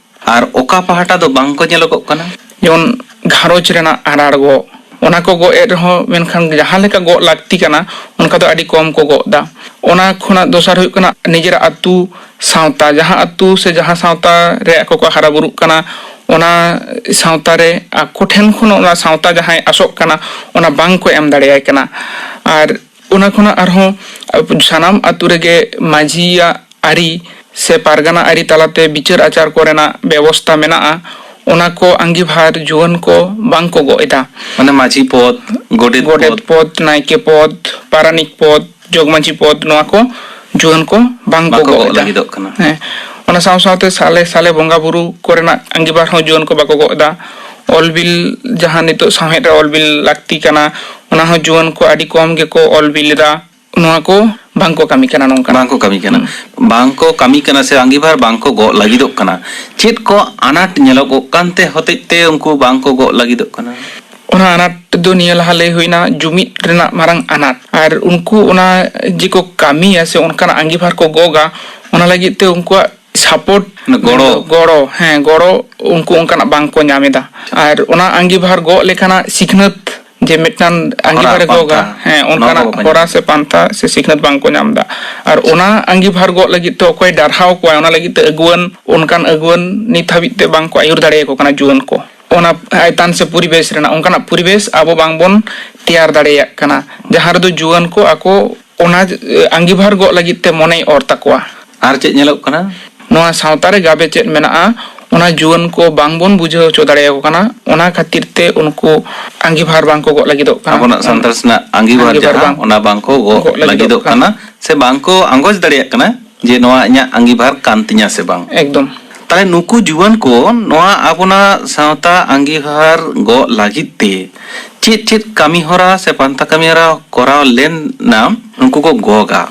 ᱟᱨ ᱚᱠᱟ ᱯᱟᱦᱴᱟ ᱫᱚ ᱵᱟᱝ ᱠᱚ ᱧᱮᱞᱚᱜᱚᱜ ᱠᱟᱱᱟ? ᱡᱮᱢᱚᱱ ᱜᱷᱟᱨᱚᱸᱡᱽ ᱨᱮᱱᱟᱜ ᱟᱨᱟᱲ ᱜᱚᱜ, ᱚᱱᱟ ᱠᱚ ᱜᱚᱜ ᱮᱫ ᱨᱮᱦᱚᱸ, ᱢᱮᱱᱠᱷᱟᱱ ᱡᱟᱦᱟᱸ ᱞᱮᱠᱟ ᱜᱚᱜ ᱞᱟᱹᱠᱛᱤ ᱠᱟᱱᱟ, ᱚᱱᱠᱟ ᱫᱚ ᱟᱹᱰᱤ ᱠᱚᱢ ᱠᱚ ᱜᱚᱜ ᱮᱫᱟ᱾ ᱚᱱᱟ ᱠᱷᱚᱱᱟᱜ ᱫᱚᱥᱟᱨ ᱦᱩᱭᱩᱜ ᱠᱟᱱᱟ ᱱᱤᱡᱮᱨᱟᱜ ᱟᱹᱛᱩ ᱥᱟᱶᱛᱟ, ᱡᱟᱦᱟᱸ ᱟᱹᱛᱩ ᱥᱮ ᱡᱟᱦᱟᱸ ᱥᱟᱶᱛᱟ ᱨᱮ ᱟᱠᱚ ᱠᱚ ᱦᱟᱨᱟ ᱵᱩᱨᱩᱜ ᱠᱟᱱᱟ, ᱚᱱᱟ ᱥᱟᱶᱛᱟ ᱨᱮ ᱟᱠᱚ ᱴᱷᱮᱱ ᱠᱷᱚᱱ ᱚᱱᱟ ᱥᱟᱶᱛᱟ ᱡᱟᱦᱟᱸᱭ ᱟᱥᱚᱜ ᱠᱟᱱᱟ, ᱚᱱᱟ ᱵᱟᱝ ᱠᱚ ᱮᱢ ᱫᱟᱲᱮᱭᱟᱭ ᱠᱟᱱᱟ᱾ ᱟᱨ ᱚᱱᱟ ᱠᱷᱚᱱᱟᱜ ᱟᱨᱦᱚᱸ ᱥᱟᱱᱟᱢ ᱟᱹᱛᱩ ᱨᱮᱜᱮ ᱢᱟᱹᱡᱷᱤᱭᱟᱜ ᱟᱹᱨᱤ ᱥᱮ ᱯᱟᱨᱜᱟᱱᱟ ᱟᱹᱨᱤ ᱛᱟᱞᱟᱛᱮ ᱵᱤᱪᱟᱹᱨ ᱟᱪᱟᱨ ᱠᱚᱨᱮᱱᱟᱜ ᱵᱮᱵᱚᱥᱛᱟ ᱢᱮᱱᱟᱜᱼᱟ, ᱚᱱᱟ ᱠᱚ ᱟᱸᱜᱤᱵᱷᱟᱨ ᱡᱩᱣᱟᱹᱱ ᱠᱚ ᱵᱟᱝ ᱠᱚ ᱜᱚᱜ ᱮᱫᱟ᱾ ᱢᱟᱱᱮ ᱢᱟᱹᱡᱷᱤ ᱯᱚᱫ, ᱜᱚᱰᱮᱛ ᱜᱚᱰᱮᱛ ᱯᱚᱫ᱾ ᱯᱚᱫ, ᱱᱟᱭᱠᱮ ᱯᱚᱫ, ᱯᱟᱨᱟᱱᱤᱠ ᱯᱚᱫ, ᱡᱚᱜᱽ ᱢᱟᱹᱡᱷᱤ ᱯᱚᱫ, ᱱᱚᱣᱟ ᱠᱚ ᱡᱩᱣᱟᱹᱱ ᱠᱚ ᱵᱟᱝ ᱠᱚ ᱵᱟᱠᱚ ᱜᱚᱜ ᱜᱚᱜ ᱮᱫᱟ᱾ ᱞᱟᱹᱜᱤᱫᱚᱜ ᱠᱟᱱᱟ᱾ ᱦᱮᱸ, ᱚᱱᱟ ᱥᱟᱶ ᱥᱟᱶᱛᱮ ᱥᱟᱞᱮ ᱥᱟᱞᱮ ᱵᱚᱸᱜᱟ ᱵᱩᱨᱩ ᱠᱚᱨᱮᱱᱟᱜ ᱟᱸᱜᱤᱵᱷᱟᱨ ᱦᱚᱸ ᱡᱩᱣᱟᱹᱱ ᱠᱚ ᱵᱟᱠᱚ ᱜᱚᱜ ᱮᱫᱟ᱾ ᱚᱞ ᱵᱤᱞ, ᱡᱟᱦᱟᱸ ᱱᱤᱛᱚᱜ ᱥᱟᱶᱦᱮᱫ ᱨᱮ ᱚᱞ ᱵᱤᱞ ᱞᱟᱹᱠᱛᱤ ᱠᱟᱱᱟ, ᱚᱱᱟ ᱦᱚᱸ ᱡᱩᱣᱟᱹᱱ ᱠᱚ ᱟᱹᱰᱤ ᱠᱚᱢ ᱜᱮᱠᱚ ᱚᱞ ᱵᱤᱞ ᱮᱫᱟ᱾ ᱱᱚᱣᱟ ᱠᱚ ᱵᱟᱝ ᱠᱚ ᱠᱟᱹᱢᱤ ᱠᱟᱱᱟ ᱱᱚᱝᱠᱟ᱾ ᱵᱟᱝ ᱠᱚ ᱠᱟᱹᱢᱤ ᱠᱟᱱᱟ᱾ ᱦᱩᱸ᱾ ᱵᱟᱝ ᱠᱚ ᱠᱟᱹᱢᱤ ᱠᱟᱱᱟ ᱥᱮ ᱟᱸᱜᱤᱵᱷᱟᱨ ᱵᱟᱝ ᱠᱚ ᱜᱚᱜ ᱞᱟᱹᱜᱤᱫᱚᱜ ᱠᱟᱱᱟ᱾ ᱪᱮᱫ ᱠᱚ ᱟᱱᱟᱴ ᱧᱮᱞᱚᱜᱚᱜ ᱠᱟᱱᱛᱮ ᱦᱚᱛᱮᱡ ᱛᱮ ᱩᱱᱠᱩ ᱵᱟᱝ ᱠᱚ ᱜᱚᱜ ᱞᱟᱹᱜᱤᱫᱚᱜ ᱠᱟᱱᱟ? ᱚᱱᱟ ᱟᱱᱟᱴ ᱫᱚ ᱱᱤᱭᱟᱹ ᱞᱟᱦᱟ ᱞᱟᱹᱭ ᱦᱩᱭᱱᱟ, ᱡᱩᱢᱤᱫ ᱨᱮᱱᱟᱜ ᱢᱟᱨᱟᱝ ᱟᱱᱟᱴ᱾ ᱟᱨ ᱩᱱᱠᱩ ᱚᱱᱟ ᱡᱮ ᱠᱚ ᱠᱟᱹᱢᱤᱭᱟ ᱥᱮ ᱚᱱᱠᱟᱱᱟᱜ ᱟᱸᱜᱤᱵᱷᱟᱨ ᱠᱚ ᱜᱚᱜᱟ, ᱚᱱᱟ ᱞᱟᱹᱜᱤᱫ ᱛᱮ ᱩᱱᱠᱩᱣᱟᱜ support, ᱢᱟᱱᱮ ᱜᱚᱲᱚ᱾ ᱢᱮᱱᱫᱚ ᱜᱚᱲᱚ, ᱦᱮᱸ, ᱜᱚᱲᱚ ᱩᱱᱠᱩ ᱚᱱᱠᱟᱱᱟᱜ ᱵᱟᱝ ᱠᱚ ᱧᱟᱢ ᱮᱫᱟ᱾ ᱟᱨ ᱚᱱᱟ ᱟᱸᱜᱤᱵᱷᱟᱨ ᱜᱚᱜ ᱞᱮᱠᱟᱱᱟᱜ ᱥᱤᱠᱷᱱᱟᱹᱛ, ᱡᱮ ᱢᱤᱫᱴᱟᱝ ᱦᱚᱨᱟ ᱟᱸᱜᱤᱵᱷᱟᱨᱮ ᱜᱚᱜᱟ, ᱯᱟᱱᱛᱷᱟ, ᱦᱮᱸ, ᱱᱚᱣᱟ ᱚᱱᱠᱟᱱᱟᱜ ᱠᱚ ᱵᱟᱠᱚ ᱦᱚᱨᱟ ᱧᱟᱢ ᱥᱮ ᱯᱟᱱᱛᱷᱟ ᱥᱮ ᱥᱤᱠᱷᱱᱟᱹᱛ ᱵᱟᱝ ᱠᱚ ᱧᱟᱢ ᱮᱫᱟ᱾ ᱟᱨ ᱚᱱᱟ ᱟᱸᱜᱤᱵᱷᱟᱨ ᱜᱚᱜ ᱞᱟᱹᱜᱤᱫ ᱛᱮ ᱚᱠᱚᱭ ᱰᱟᱨᱦᱟᱣ ᱠᱚᱣᱟᱭ, ᱚᱱᱟ ᱞᱟᱹᱜᱤᱫ ᱛᱮ ᱟᱹᱜᱩᱣᱟᱹᱱ, ᱚᱱᱠᱟᱱ ᱟᱹᱜᱩᱣᱟᱹᱱ ᱱᱤᱛ ᱦᱟᱹᱵᱤᱡ ᱛᱮ ᱵᱟᱝ ᱠᱚ ᱟᱹᱭᱩᱨ ᱫᱟᱲᱮᱭᱟᱠᱚ ᱠᱟᱱᱟ ᱡᱩᱣᱟᱹᱱ ᱠᱚ᱾ ᱚᱱᱟ ᱟᱭᱛᱟᱱ ᱥᱮ ᱯᱚᱨᱤᱵᱮᱥ ᱨᱮᱱᱟᱜ ᱚᱱᱠᱟᱱᱟᱜ ᱯᱚᱨᱤᱵᱮᱥ ᱟᱵᱚ ᱵᱟᱝᱵᱚᱱ ᱛᱮᱭᱟᱨ ᱫᱟᱲᱮᱭᱟᱜ ᱠᱟᱱᱟ, ᱡᱟᱦᱟᱸ ᱨᱮᱫᱚ ᱡᱩᱣᱟᱹᱱ ᱠᱚ ᱟᱠᱚ ᱚᱱᱟ, ᱮ, ᱟᱸᱜᱤᱵᱷᱟᱨ ᱜᱚᱜ ᱞᱟᱹᱜᱤᱫ ᱛᱮ ᱢᱚᱱᱮᱭ ᱚᱨ ᱛᱟᱠᱚᱣᱟ᱾ ᱟᱨ ᱪᱮᱫ ᱧᱮᱞᱚᱜ ᱠᱟᱱᱟ? ᱱᱚᱣᱟ ᱥᱟᱶᱛᱟ ᱨᱮ ᱜᱟᱵᱮ ᱪᱮᱫ ᱢᱮᱱᱟᱜᱼᱟ, ᱚᱱᱟ ᱡᱩᱣᱟᱹᱱ ᱠᱚ ᱵᱟᱝᱵᱚᱱ ᱵᱩᱡᱷᱟᱹᱣ ᱦᱚᱪᱚ ᱫᱟᱲᱮᱭᱟᱠᱚ ᱠᱟᱱᱟ᱾ ᱚᱱᱟ ᱠᱷᱟᱹᱛᱤᱨ ᱛᱮ ᱩᱱᱠᱩ ᱟᱸᱜᱤᱵᱷᱟᱨ ᱵᱟᱝ ᱠᱚ ᱜᱚᱜ ᱞᱟᱹᱜᱤᱫᱚᱜ ᱠᱟᱱᱟ᱾ ᱟᱵᱚᱱᱟᱜ ᱥᱟᱱᱛᱟᱲ ᱥᱮᱱᱟᱜ ᱟᱸᱜᱤᱵᱷᱟᱨ ᱟᱸᱜᱤᱵᱷᱟᱨ ᱡᱟᱦᱟᱸ, ᱵᱟᱝ ᱚᱱᱟ ᱵᱟᱝ ᱠᱚ ᱜᱚᱜ ᱜᱚᱜ ᱞᱟᱹᱜᱤᱫᱚᱜ ᱞᱟᱹᱜᱤᱫᱚᱜ ᱠᱟᱱᱟ᱾ ᱠᱟᱱᱟ ᱥᱮ ᱵᱟᱝ ᱠᱚ ᱟᱸᱜᱚᱪ ᱫᱟᱲᱮᱭᱟᱜ ᱠᱟᱱᱟ ᱡᱮ ᱱᱚᱣᱟ ᱤᱧᱟᱹᱜ ᱟᱸᱜᱤᱵᱷᱟᱨ ᱠᱟᱱ ᱛᱤᱧᱟ ᱥᱮ ᱵᱟᱝ᱾ ᱮᱠᱫᱚᱢ᱾ ᱛᱟᱦᱞᱮ ᱱᱩᱠᱩ ᱡᱩᱣᱟᱹᱱ ᱠᱚ ᱱᱚᱣᱟ ᱟᱵᱚᱱᱟᱜ ᱥᱟᱶᱛᱟ ᱟᱸᱜᱤᱵᱷᱟᱨ ᱜᱚᱜ ᱞᱟᱹᱜᱤᱫ ᱛᱮ ᱪᱮᱫ ᱪᱮᱫ ᱠᱟᱹᱢᱤ ᱦᱚᱨᱟ ᱥᱮ ᱯᱟᱱᱛᱷᱟ ᱠᱟᱹᱢᱤ ᱦᱚᱨᱟ ᱠᱚᱨᱟᱣ ᱞᱮᱱᱟ ᱩᱱᱠᱩ ᱠᱚ ᱜᱚᱜᱟ?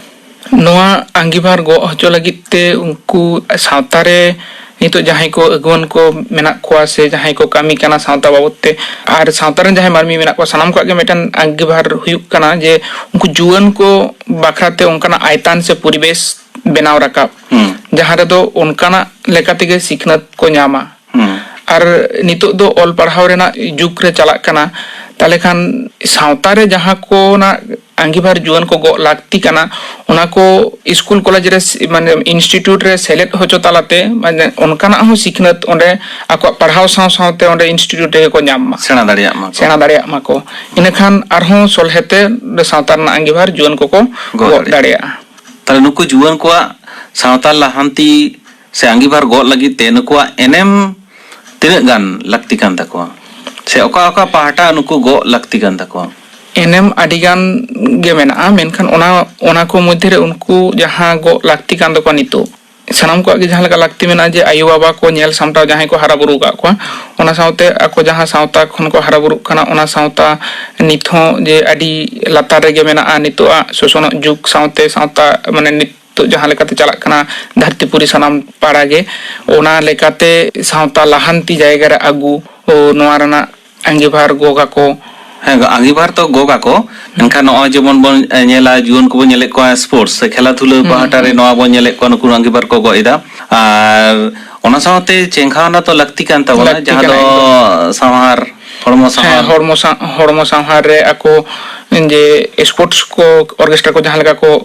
ᱱᱚᱣᱟ ᱟᱸᱜᱤᱵᱷᱟᱨ ᱜᱚᱜ ᱦᱚᱪᱚ ᱞᱟᱹᱜᱤᱫ ᱛᱮ ᱩᱱᱠᱩ ᱥᱟᱶᱛᱟ ᱨᱮ ᱱᱤᱛᱚᱜ ᱡᱟᱦᱟᱸᱭ ᱠᱚ ᱟᱹᱜᱩᱣᱟᱹᱱ ᱠᱚ ᱢᱮᱱᱟᱜ ᱠᱚᱣᱟ ᱥᱮ ᱡᱟᱦᱟᱸᱭ ᱠᱚ ᱠᱟᱹᱢᱤ ᱠᱟᱱᱟ ᱥᱟᱶᱛᱟ ᱵᱟᱵᱚᱫ ᱛᱮ, ᱟᱨ ᱥᱟᱶᱛᱟ ᱨᱮᱱ ᱡᱟᱦᱟᱸᱭ ᱢᱟᱹᱱᱢᱤ ᱢᱮᱱᱟᱜ ᱠᱚᱣᱟ, ᱥᱟᱱᱟᱢ ᱠᱚᱣᱟᱜ ᱜᱮ ᱢᱤᱫᱴᱟᱝ ᱟᱸᱜᱤᱵᱷᱟᱨ ᱦᱩᱭᱩᱜ ᱠᱟᱱᱟ ᱡᱮ ᱩᱱᱠᱩ ᱡᱩᱣᱟᱹᱱ ᱠᱚ ᱵᱟᱠᱷᱨᱟ ᱛᱮ ᱚᱱᱠᱟᱱᱟᱜ ᱟᱭᱛᱟᱱ ᱥᱮ ᱯᱚᱨᱤᱵᱮᱥ ᱵᱮᱱᱟᱣ ᱨᱟᱠᱟᱵ, ᱦᱩᱸ᱾ ᱡᱟᱦᱟᱸ ᱨᱮᱫᱚ ᱚᱱᱠᱟᱱᱟᱜ ᱞᱮᱠᱟ ᱛᱮᱜᱮ ᱥᱤᱠᱷᱱᱟᱹᱛ ᱠᱚ ᱧᱟᱢᱟ᱾ ᱦᱩᱸ᱾ ᱟᱨ ᱱᱤᱛᱚᱜ ᱫᱚ ᱚᱞ ᱯᱟᱲᱦᱟᱣ ᱨᱮᱱᱟᱜ ᱡᱩᱜᱽ ᱨᱮ ᱪᱟᱞᱟᱜ ᱠᱟᱱᱟ, ᱛᱟᱦᱞᱮ ᱠᱷᱟᱱ ᱥᱟᱶᱛᱟ ᱨᱮ ᱡᱟᱦᱟᱸ ᱠᱚ ᱚᱱᱟ ᱟᱸᱜᱤᱵᱷᱟᱨ ᱡᱩᱣᱟᱹᱱ ᱠᱚ ᱜᱚᱜ ᱞᱟᱹᱠᱛᱤ ᱠᱟᱱᱟ, ᱚᱱᱟ ᱠᱚ ᱥᱠᱩᱞ ᱠᱚᱞᱮᱡᱽ ᱨᱮ ᱥᱤ-, ᱢᱟᱱᱮ ᱤᱱᱥᱴᱤᱴᱤᱭᱩᱴ ᱨᱮ ᱥᱮᱞᱮᱫ ᱦᱚᱪᱚ ᱛᱟᱞᱟᱛᱮ, ᱢᱟᱱᱮ ᱚᱱᱠᱟᱱᱟᱜ ᱦᱚᱸ ᱥᱤᱠᱷᱱᱟᱹᱛ ᱚᱸᱰᱮ ᱟᱠᱚᱣᱟᱜ ᱯᱟᱲᱦᱟᱣ ᱥᱟᱶ ᱥᱟᱶᱛᱮ ᱚᱸᱰᱮ ᱤᱱᱥᱴᱤᱴᱤᱭᱩᱴ ᱨᱮᱜᱮ ᱠᱚ ᱧᱟᱢ ᱢᱟ, ᱥᱮᱬᱟ ᱫᱟᱲᱮᱭᱟᱜ ᱢᱟ ᱠᱚ᱾ ᱥᱮᱬᱟ ᱫᱟᱲᱮᱭᱟᱜ ᱢᱟ ᱠᱚ᱾ ᱤᱱᱟᱹᱠᱷᱟᱱ ᱟᱨᱦᱚᱸ ᱥᱚᱞᱦᱮᱛᱮ ᱥᱟᱶᱛᱟ ᱨᱮᱱᱟᱜ ᱟᱸᱜᱤᱵᱷᱟᱨ ᱡᱩᱣᱟᱹᱱ ᱠᱚᱠᱚ ᱜᱚᱜ ᱜᱚᱜ ᱫᱟᱲᱮᱭᱟᱜᱼᱟ᱾ ᱫᱟᱲᱮᱭᱟᱜᱼᱟ᱾ ᱛᱟᱦᱞᱮ ᱱᱩᱠᱩ ᱡᱩᱣᱟᱹᱱ ᱠᱚᱣᱟᱜ ᱥᱟᱶᱛᱟ ᱞᱟᱦᱟᱱᱛᱤ ᱥᱮ ᱟᱸᱜᱤᱵᱷᱟᱨ ᱜᱚᱜ ᱞᱟᱹᱜᱤᱫ ᱛᱮ ᱱᱩᱠᱩᱣᱟᱜ ᱮᱱᱮᱢ ᱛᱤᱱᱟᱹᱜ ᱜᱟᱱ ᱞᱟᱹᱠᱛᱤ ᱠᱟᱱ ᱛᱟᱠᱚᱣᱟ? ᱥᱮ ᱚᱠᱟ ᱚᱠᱟ ᱯᱟᱦᱴᱟ ᱱᱩᱠᱩ ᱜᱚᱜ ᱞᱟᱹᱠᱛᱤ ᱠᱟᱱ ᱛᱟᱠᱚᱣᱟ? ᱮᱱᱮᱢ ᱟᱹᱰᱤ ᱜᱟᱱ ᱜᱮ ᱢᱮᱱᱟᱜᱼᱟ, ᱢᱮᱱᱠᱷᱟᱱ ᱚᱱᱟ, ᱚᱱᱟ ᱠᱚ ᱢᱚᱫᱽᱫᱷᱮ ᱨᱮ ᱩᱱᱠᱩ ᱡᱟᱦᱟᱸ ᱜᱚᱜ ᱞᱟᱹᱠᱛᱤ ᱠᱟᱱ ᱛᱟᱠᱚᱣᱟ ᱱᱤᱛᱚᱜ, ᱥᱟᱱᱟᱢ ᱠᱚᱣᱟᱜ ᱜᱮ ᱡᱟᱦᱟᱸ ᱞᱮᱠᱟ ᱞᱟᱹᱠᱛᱤ ᱢᱮᱱᱟᱜᱼᱟ ᱡᱮ ᱟᱭᱳᱼᱵᱟᱵᱟ ᱠᱚ ᱧᱮᱞ ᱥᱟᱢᱴᱟᱣ, ᱡᱟᱦᱟᱸᱭ ᱠᱚ ᱦᱟᱨᱟ ᱵᱩᱨᱩ ᱟᱠᱟᱫ ᱠᱚᱣᱟ, ᱚᱱᱟ ᱥᱟᱶᱛᱮ ᱟᱠᱚ ᱡᱟᱦᱟᱸ ᱥᱟᱶᱛᱟ ᱠᱷᱚᱱ ᱠᱚ ᱦᱟᱨᱟ ᱵᱩᱨᱩᱜ ᱠᱟᱱᱟ, ᱚᱱᱟ ᱥᱟᱶᱛᱟ ᱱᱤᱛ ᱦᱚᱸ ᱡᱮ ᱟᱹᱰᱤ ᱞᱟᱛᱟᱨ ᱨᱮᱜᱮ ᱢᱮᱱᱟᱜᱼᱟ ᱱᱤᱛᱚᱜᱟᱜ ᱥᱚᱥᱚᱱᱚᱜ ᱡᱩᱜᱽ ᱥᱟᱶᱛᱮ, ᱥᱟᱶᱛᱟ ᱢᱟᱱᱮ ᱱᱤᱛᱚᱜ ᱡᱟᱦᱟᱸ ᱞᱮᱠᱟᱛᱮ ᱪᱟᱞᱟᱜ ᱠᱟᱱᱟ ᱫᱷᱟᱹᱨᱛᱤᱯᱩᱨᱤ ᱥᱟᱱᱟᱢ ᱯᱟᱲᱟ ᱜᱮ, ᱚᱱᱟ ᱞᱮᱠᱟᱛᱮ ᱥᱟᱶᱛᱟ ᱞᱟᱦᱟᱱᱛᱤ ᱡᱟᱭᱜᱟ ᱨᱮ ᱟᱹᱜᱩ, ᱚ, ᱱᱚᱣᱟ ᱨᱮᱱᱟᱜ ᱟᱸᱜᱤᱵᱷᱟᱨ ᱜᱚᱜ ᱟᱠᱚ᱾ ᱦᱮᱸ, ᱟᱸᱜᱤᱵᱷᱟᱨ ᱛᱚ ᱜᱚᱜ ᱟᱠᱚ, ᱢᱮᱱᱠᱷᱟᱱ ᱱᱚᱜᱼᱚᱭ ᱡᱮᱢᱚᱱ ᱵᱚᱱ, ᱮ, ᱧᱮᱞᱟ, ᱡᱩᱣᱟᱹᱱ ᱠᱚᱵᱚᱱ ᱧᱮᱞᱮᱫ ᱠᱚᱣᱟ ᱥᱯᱳᱨᱴᱥ ᱥᱮ ᱠᱷᱮᱞᱟ ᱫᱷᱩᱞᱟᱹ ᱦᱩᱸ, ᱯᱟᱦᱴᱟ ᱨᱮ ᱦᱩᱸ᱾ ᱱᱚᱣᱟ ᱵᱚᱱ ᱧᱮᱞᱮᱫ ᱠᱚᱣᱟ, ᱱᱩᱠᱩ ᱟᱸᱜᱤᱵᱷᱟᱨ ᱠᱚ ᱜᱚᱜ ᱮᱫᱟ᱾ ᱟᱨ ᱚᱱᱟ ᱥᱟᱶᱛᱮ ᱪᱮᱸᱜᱷᱟᱣᱱᱟ ᱛᱚ ᱞᱟᱹᱠᱛᱤ ᱠᱟᱱ ᱛᱟᱵᱚᱱᱟ, ᱞᱟᱹᱠᱛᱤ ᱡᱟᱦᱟᱸ ᱠᱟᱱᱟ, ᱫᱚ ᱮᱠᱫᱚᱢ᱾ ᱥᱟᱶᱟᱨ, ᱦᱚᱲᱢᱚ ᱦᱮᱸ, ᱥᱟᱶᱟᱨ᱾ ᱦᱚᱲᱢᱚ ᱥᱟ-, ᱦᱚᱲᱢᱚ ᱥᱟᱶᱟᱨ ᱨᱮ ᱟᱠᱚ ᱡᱮ ᱥᱯᱳᱨᱴᱥ ᱠᱚ, ᱚᱨᱠᱮᱥᱴᱨᱟ ᱠᱚ ᱡᱟᱦᱟᱸ ᱞᱮᱠᱟ ᱠᱚ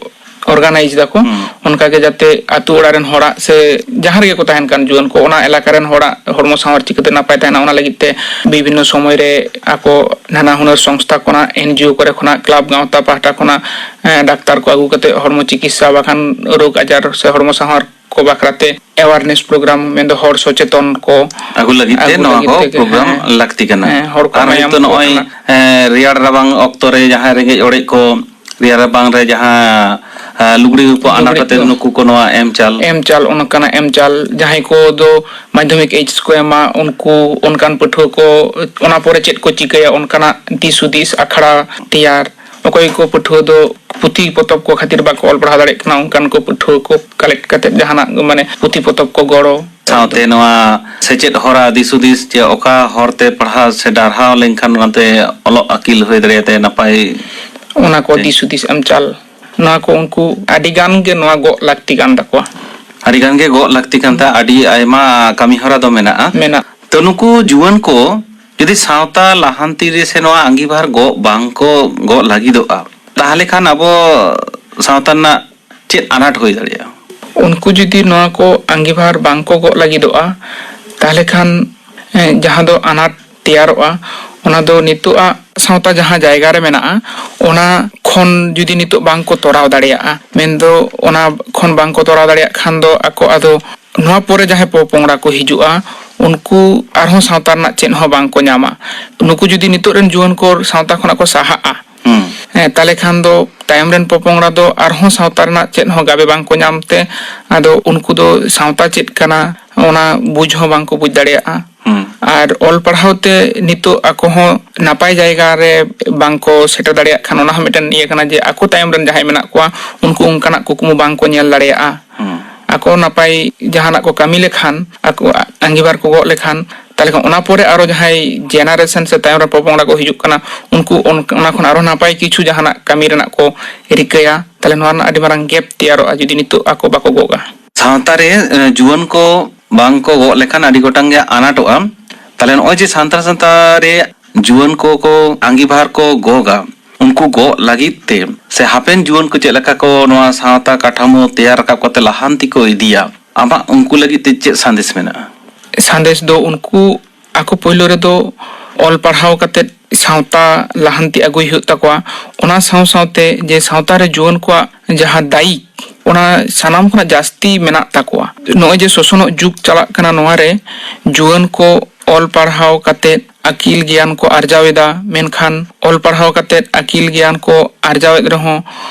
ᱚᱨᱜᱟᱱᱟᱭᱤᱡᱽ ᱫᱟᱠᱚ, ᱦᱩᱸ᱾ ᱚᱱᱠᱟᱜᱮ ᱡᱟᱛᱮ ᱟᱛᱳ ᱚᱲᱟᱜ ᱨᱮᱱ ᱦᱚᱲᱟᱜ ᱥᱮ ᱡᱟᱦᱟᱸ ᱨᱮᱜᱮ ᱠᱚ ᱛᱟᱦᱮᱱ ᱠᱟᱱ ᱡᱩᱣᱟᱹᱱ ᱠᱚ, ᱚᱱᱟ ᱮᱞᱟᱠᱟ ᱨᱮᱱ ᱦᱚᱲᱟᱜ ᱦᱚᱲᱢᱚ ᱥᱟᱶᱟᱨ ᱪᱤᱠᱟᱹᱛᱮ ᱱᱟᱯᱟᱭ ᱛᱟᱦᱮᱱᱟ, ᱚᱱᱟ ᱞᱟᱹᱜᱤᱫ ᱛᱮ ᱵᱤᱵᱷᱤᱱᱱᱚ ᱥᱚᱢᱚᱭ ᱨᱮ ᱟᱠᱚ ᱱᱟᱱᱟ ᱦᱩᱱᱟᱹᱨ ᱥᱚᱝᱥᱛᱷᱟ ᱠᱷᱚᱱᱟᱜ, ᱮᱱᱡᱤᱳ ᱠᱚᱨᱮ ᱠᱷᱚᱱᱟᱜ, ᱠᱞᱟᱵᱽ ᱜᱟᱶᱛᱟ ᱯᱟᱦᱴᱟ ᱠᱷᱚᱱᱟᱜ, ᱮᱸ, ᱰᱟᱠᱛᱟᱨ ᱠᱚ ᱟᱹᱜᱩ ᱠᱟᱛᱮ ᱦᱚᱲᱢᱚ ᱪᱤᱠᱤᱛᱥᱟ ᱵᱟᱠᱷᱟᱱ ᱨᱳᱜᱽ ᱟᱡᱟᱨ ᱥᱮ ᱦᱚᱲᱢᱚ ᱥᱟᱶᱟᱨ ᱠᱚ ᱵᱟᱠᱷᱨᱟᱛᱮ ᱮᱣᱟᱨᱱᱮᱥ ᱯᱨᱳᱜᱨᱟᱢ, ᱢᱮᱱᱫᱚ ᱦᱚᱲ ᱥᱚᱪᱮᱛᱚᱱ ᱠᱚ ᱟᱹᱜᱩ ᱞᱟᱹᱜᱤᱫ ᱛᱮ ᱟᱹᱜᱩ ᱱᱚᱣᱟ ᱞᱟᱹᱜᱤᱫ ᱠᱚ ᱛᱮᱜᱮ, ᱯᱨᱳᱜᱨᱟᱢ ᱦᱮᱸ, ᱞᱟᱹᱠᱛᱤ ᱠᱟᱱᱟ᱾ ᱦᱮᱸ, ᱦᱚᱲ ᱠᱚ ᱟᱨ ᱢᱟᱭᱟᱢ ᱱᱤᱛᱚᱜ ᱠᱚ ᱱᱚᱜᱼᱚᱭ, ᱠᱟᱱᱟ᱾ ᱮᱸ, ᱨᱮᱭᱟᱲ ᱨᱟᱵᱟᱝ ᱚᱠᱛᱚ ᱨᱮ ᱡᱟᱦᱟᱸᱭ ᱨᱮᱸᱜᱮᱡ ᱚᱲᱮᱡ ᱠᱚ, ᱨᱮᱭᱟᱲ ᱨᱟᱵᱟᱝ ᱨᱮ ᱡᱟᱦᱟᱸ, ᱮᱸ, ᱞᱩᱜᱽᱲᱤ ᱠᱚ ᱟᱱᱟᱴ ᱞᱩᱜᱽᱲᱤ ᱠᱟᱛᱮ ᱠᱚ ᱱᱩᱠᱩ ᱠᱚ ᱱᱚᱣᱟ ᱮᱢ ᱪᱟᱞ᱾ ᱮᱢ ᱪᱟᱞ, ᱚᱱᱠᱟᱱᱟᱜ ᱮᱢ ᱪᱟᱞ, ᱡᱟᱦᱟᱸᱭ ᱠᱚ ᱫᱚ ᱢᱟᱫᱽᱫᱷᱚᱢᱤᱠ ᱮᱭᱤᱪ ᱮᱥ ᱠᱚ ᱮᱢᱟ, ᱩᱱᱠᱩ ᱚᱱᱠᱟᱱ ᱯᱟᱹᱴᱷᱩᱣᱟᱹ ᱠᱚ ᱚᱱᱟ ᱯᱚᱨᱮ ᱪᱮᱫ ᱠᱚ ᱪᱤᱠᱟᱹᱭᱟ, ᱚᱱᱠᱟᱱᱟᱜ ᱫᱤᱥ ᱦᱩᱫᱤᱥ ᱟᱠᱷᱲᱟ ᱛᱮᱭᱟᱨ᱾ ᱚᱠᱚᱭ ᱠᱚ ᱯᱟᱹᱴᱷᱩᱣᱟᱹ ᱫᱚ ᱯᱩᱛᱷᱤ ᱯᱚᱛᱚᱵ ᱠᱚ ᱠᱷᱟᱹᱛᱤᱨ ᱵᱟᱠᱚ ᱚᱞ ᱯᱟᱲᱦᱟᱣ ᱫᱟᱲᱮᱭᱟᱜ ᱠᱟᱱᱟ, ᱚᱱᱠᱟᱱ ᱠᱚ ᱯᱟᱹᱴᱷᱩᱣᱟᱹ ᱠᱚ ᱠᱟᱞᱮᱠᱴ ᱠᱟᱛᱮ ᱡᱟᱦᱟᱱᱟᱜ, ᱢᱟᱱᱮ, ᱯᱩᱛᱷᱤ ᱯᱚᱛᱚᱵ ᱠᱚ ᱜᱚᱲᱚ᱾ ᱥᱟᱶᱛᱮ ᱱᱚᱣᱟ ᱥᱮᱪᱮᱫ ᱦᱚᱨᱟ ᱫᱤᱥ ᱦᱩᱫᱤᱥ ᱡᱮ ᱚᱠᱟ ᱦᱚᱨᱛᱮ ᱯᱟᱲᱦᱟᱣ ᱥᱮ ᱰᱟᱨᱦᱟᱣ ᱞᱮᱱᱠᱷᱟᱱ ᱚᱱᱟᱛᱮ ᱚᱞᱚᱜ ᱟᱹᱠᱤᱞ ᱦᱩᱭ ᱫᱟᱲᱮᱭᱟᱛᱮ ᱱᱟᱯᱟᱭ᱾ ᱚᱱᱟ ᱠᱚ ᱛᱮ᱾ ᱫᱤᱥ ᱦᱩᱫᱤᱥ ᱮᱢ ᱪᱟᱞ, ᱱᱚᱣᱟ ᱠᱚ ᱩᱱᱠᱩ ᱟᱹᱰᱤ ᱜᱟᱱ ᱜᱮ ᱱᱚᱣᱟ ᱜᱚᱜ ᱞᱟᱹᱠᱛᱤ ᱠᱟᱱ ᱛᱟᱠᱚᱣᱟ᱾ ᱟᱹᱰᱤ ᱜᱟᱱ ᱜᱮ ᱜᱚᱜ ᱞᱟᱹᱠᱛᱤ ᱠᱟᱱ ᱛᱟᱦᱮᱸᱫ, ᱟᱹᱰᱤ ᱟᱭᱢᱟ ᱠᱟᱹᱢᱤ ᱦᱚᱨᱟ ᱫᱚ ᱢᱮᱱᱟᱜᱼᱟ᱾ ᱢᱮᱱᱟᱜ᱾ ᱛᱚ, ᱱᱩᱠᱩ ᱡᱩᱣᱟᱹᱱ ᱠᱚ ᱡᱩᱫᱤ ᱥᱟᱶᱛᱟ ᱞᱟᱦᱟᱱᱛᱤ ᱨᱮ ᱥᱮ ᱱᱚᱣᱟ ᱟᱸᱜᱤᱵᱷᱟᱨ ᱜᱚᱜ ᱵᱟᱝ ᱠᱚ ᱜᱚᱜ ᱞᱟᱹᱜᱤᱫᱚᱜᱼᱟ, ᱛᱟᱦᱚᱞᱮ ᱠᱷᱟᱱ ᱟᱵᱚ ᱥᱟᱶᱛᱟ ᱨᱮᱱᱟᱜ ᱪᱮᱫ ᱟᱱᱟᱴ ᱦᱩᱭ ᱫᱟᱲᱮᱭᱟᱜᱼᱟ? ᱩᱱᱠᱩ ᱡᱩᱫᱤ ᱱᱚᱣᱟ ᱠᱚ ᱟᱸᱜᱤᱵᱷᱟᱨ ᱵᱟᱝ ᱠᱚ ᱜᱚᱜ ᱞᱟᱹᱜᱤᱫᱚᱜᱼᱟ, ᱛᱟᱦᱚᱞᱮ ᱠᱷᱟᱱ, ᱮ, ᱡᱟᱦᱟᱸ ᱫᱚ ᱟᱱᱟᱴ ᱛᱮᱭᱟᱨᱚᱜᱼᱟ, ᱚᱱᱟ ᱫᱚ ᱱᱤᱛᱚᱜᱟᱜ ᱥᱟᱶᱛᱟ ᱡᱟᱦᱟᱸ ᱡᱟᱭᱜᱟ ᱨᱮ ᱢᱮᱱᱟᱜᱼᱟ, ᱚᱱᱟ ᱠᱷᱚᱱ ᱡᱩᱫᱤ ᱱᱤᱛᱚᱜ ᱵᱟᱝ ᱠᱚ ᱛᱚᱨᱟᱣ ᱫᱟᱲᱮᱭᱟᱜᱼᱟ, ᱢᱮᱱᱫᱚ ᱚᱱᱟ ᱠᱷᱚᱱ ᱵᱟᱝ ᱠᱚ ᱛᱚᱨᱟᱣ ᱫᱟᱲᱮᱭᱟᱜ ᱠᱷᱟᱱ ᱫᱚ ᱟᱠᱚ ᱟᱫᱚ ᱱᱚᱣᱟ ᱯᱚᱨᱮ ᱡᱟᱦᱟᱸᱭ ᱯᱚᱯᱚᱝᱲᱟ ᱠᱚ ᱦᱤᱡᱩᱜᱼᱟ, ᱩᱱᱠᱩ ᱟᱨᱦᱚᱸ ᱥᱟᱶᱛᱟ ᱨᱮᱱᱟᱜ ᱪᱮᱫ ᱦᱚᱸ ᱵᱟᱝ ᱠᱚ ᱧᱟᱢᱟ᱾ ᱱᱩᱠᱩ ᱡᱩᱫᱤ ᱱᱤᱛᱚᱜ ᱨᱮᱱ ᱡᱩᱣᱟᱹᱱ ᱠᱚ ᱥᱟᱶᱛᱟ ᱠᱷᱚᱱᱟᱜ ᱠᱚ ᱥᱟᱦᱟᱜᱼᱟ, ᱦᱩᱸ᱾ ᱦᱮᱸ, ᱛᱟᱦᱞᱮ ᱠᱷᱟᱱ ᱫᱚ ᱛᱟᱭᱚᱢ ᱨᱮᱱ ᱯᱚᱯᱚᱝᱲᱟ ᱫᱚ ᱟᱨᱦᱚᱸ ᱥᱟᱶᱛᱟ ᱨᱮᱱᱟᱜ ᱪᱮᱫ ᱦᱚᱸ ᱜᱟᱵᱮ ᱵᱟᱝ ᱠᱚ ᱧᱟᱢ ᱛᱮ, ᱟᱫᱚ ᱩᱱᱠᱩ ᱫᱚ ᱥᱟᱶᱛᱟ ᱪᱮᱫ ᱠᱟᱱᱟ ᱚᱱᱟ ᱵᱩᱡᱽ ᱦᱚᱸ ᱵᱟᱝ ᱠᱚ ᱵᱩᱡᱽ ᱫᱟᱲᱮᱭᱟᱜᱼᱟ᱾ ᱦᱩᱸ᱾ ᱟᱨ ᱚᱞ ᱯᱟᱲᱦᱟᱣ ᱛᱮ ᱱᱤᱛᱚᱜ ᱟᱠᱚ ᱦᱚᱸ ᱱᱟᱯᱟᱭ ᱡᱟᱭᱜᱟ ᱨᱮ ᱵᱟᱝ ᱠᱚ ᱥᱮᱴᱮᱨ ᱫᱟᱲᱮᱭᱟᱜ ᱠᱷᱟᱱ, ᱚᱱᱟ ᱦᱚᱸ ᱢᱤᱫᱴᱮᱱ ᱤᱭᱟᱹ ᱠᱟᱱᱟ ᱡᱮ ᱟᱠᱚ ᱛᱟᱭᱚᱢ ᱨᱮᱱ ᱡᱟᱦᱟᱸᱭ ᱢᱮᱱᱟᱜ ᱠᱚᱣᱟ, ᱩᱱᱠᱩ ᱚᱱᱠᱟᱱᱟᱜ ᱠᱩᱠᱢᱩ ᱵᱟᱝ ᱠᱚ ᱧᱮᱞ ᱫᱟᱲᱮᱭᱟᱜᱼᱟ᱾ ᱦᱩᱸ᱾ ᱟᱠᱚ ᱱᱟᱯᱟᱭ ᱡᱟᱦᱟᱱᱟᱜ ᱠᱚ ᱠᱟᱹᱢᱤ ᱞᱮᱠᱷᱟᱱ, ᱟᱠᱚᱣᱟᱜ ᱟᱸᱜᱤᱵᱷᱟᱨ ᱠᱚ ᱜᱚᱜ ᱞᱮᱠᱷᱟᱱ, ᱛᱟᱦᱞᱮ ᱠᱷᱟᱱ ᱚᱱᱟ ᱯᱚᱨᱮ ᱟᱨᱚ ᱡᱟᱦᱟᱸᱭ generation ᱥᱮ ᱛᱟᱭᱚᱢ ᱨᱮ ᱯᱚᱯᱚᱝᱲᱟ ᱠᱚ ᱦᱤᱡᱩᱜ ᱠᱟᱱᱟ, ᱩᱱᱠᱩ ᱚᱱ-, ᱚᱱᱟ ᱠᱷᱚᱱ ᱟᱨᱚ ᱱᱟᱯᱟᱭ ᱠᱤᱪᱷᱩ ᱡᱟᱦᱟᱱᱟᱜ ᱠᱟᱹᱢᱤ ᱨᱮᱱᱟᱜ ᱠᱚ ᱨᱤᱠᱟᱹᱭᱟ᱾ ᱛᱟᱦᱞᱮ ᱱᱚᱣᱟ ᱨᱮᱱᱟᱜ ᱟᱹᱰᱤ ᱢᱟᱨᱟᱝ gap ᱛᱮᱭᱟᱨᱚᱜᱼᱟ ᱡᱩᱫᱤ ᱱᱤᱛᱚᱜ ᱟᱠᱚ ᱵᱟᱠᱚ ᱜᱚᱜᱟ᱾ ᱥᱟᱶᱛᱟ ᱨᱮ, ᱮ, ᱡᱩᱣᱟᱹᱱ ᱠᱚ ᱵᱟᱝ ᱠᱚ ᱜᱚᱜ ᱞᱮᱠᱷᱟᱱ ᱟᱹᱰᱤ ᱜᱚᱴᱟᱝ ᱜᱮ ᱟᱱᱟᱴᱚᱜᱼᱟ᱾ ᱛᱟᱦᱞᱮ ᱱᱚᱜᱼᱚᱭ ᱡᱮ ᱥᱟᱱᱛᱟᱲ ᱥᱟᱶᱛᱟ ᱨᱮ ᱡᱩᱣᱟᱹᱱ ᱠᱚ, ᱠᱚ ᱟᱸᱜᱤᱵᱷᱟᱨ ᱠᱚ ᱜᱚᱜᱟ, ᱩᱱᱠᱩ ᱜᱚᱜ ᱞᱟᱹᱜᱤᱫ ᱛᱮ ᱥᱮ ᱦᱟᱯᱮᱱ ᱡᱩᱣᱟᱹᱱ ᱠᱚ ᱪᱮᱫ ᱞᱮᱠᱟ ᱠᱚ ᱱᱚᱣᱟ ᱥᱟᱶᱛᱟ ᱠᱟᱴᱷᱟᱢᱳ ᱛᱮᱭᱟᱨ ᱨᱟᱠᱟᱵ ᱠᱟᱛᱮ ᱞᱟᱦᱟᱱᱛᱤ ᱠᱚ ᱤᱫᱤᱭᱟ, ᱟᱢᱟᱜ ᱩᱱᱠᱩ ᱞᱟᱹᱜᱤᱫ ᱛᱮ ᱪᱮᱫ ᱥᱟᱸᱫᱮᱥ ᱢᱮᱱᱟᱜᱼᱟ? ᱥᱟᱸᱫᱮᱥ ᱫᱚ ᱩᱱᱠᱩ ᱟᱠᱚ ᱯᱳᱭᱞᱳ ᱨᱮᱫᱚ ᱚᱞ ᱯᱟᱲᱦᱟᱣ ᱠᱟᱛᱮ ᱥᱟᱶᱛᱟ ᱞᱟᱦᱟᱱᱛᱤ ᱟᱹᱜᱩᱭ ᱦᱩᱭᱩᱜ ᱛᱟᱠᱚᱣᱟ᱾ ᱚᱱᱟ ᱥᱟᱶ ᱥᱟᱶᱛᱮ ᱡᱮ ᱥᱟᱶᱛᱟ ᱨᱮ ᱡᱩᱣᱟᱹᱱ ᱠᱚᱣᱟᱜ ᱡᱟᱦᱟᱸ ᱫᱟᱭᱤᱛ, ᱚᱱᱟ ᱥᱟᱱᱟᱢ ᱠᱷᱚᱱᱟᱜ ᱡᱟᱹᱥᱛᱤ ᱢᱮᱱᱟᱜ ᱛᱟᱠᱚᱣᱟ᱾ ᱱᱚᱜᱼᱚᱭ ᱡᱮ ᱥᱚᱥᱚᱱᱚᱜ ᱡᱩᱜᱽ ᱪᱟᱞᱟᱜ ᱠᱟᱱᱟ, ᱱᱚᱣᱟ ᱨᱮ ᱡᱩᱣᱟᱹᱱ ᱠᱚ ᱚᱞ ᱯᱟᱲᱦᱟᱣ ᱠᱟᱛᱮ ᱟᱹᱠᱤᱞ ᱜᱮᱭᱟᱱ ᱠᱚ ᱟᱨᱡᱟᱣ ᱮᱫᱟ, ᱢᱮᱱᱠᱷᱟᱱ ᱚᱞ ᱯᱟᱲᱦᱟᱣ ᱠᱟᱛᱮ ᱟᱹᱠᱤᱞ ᱜᱮᱭᱟᱱ ᱠᱚ ᱟᱨᱡᱟᱣᱮᱫ ᱨᱮᱦᱚᱸ,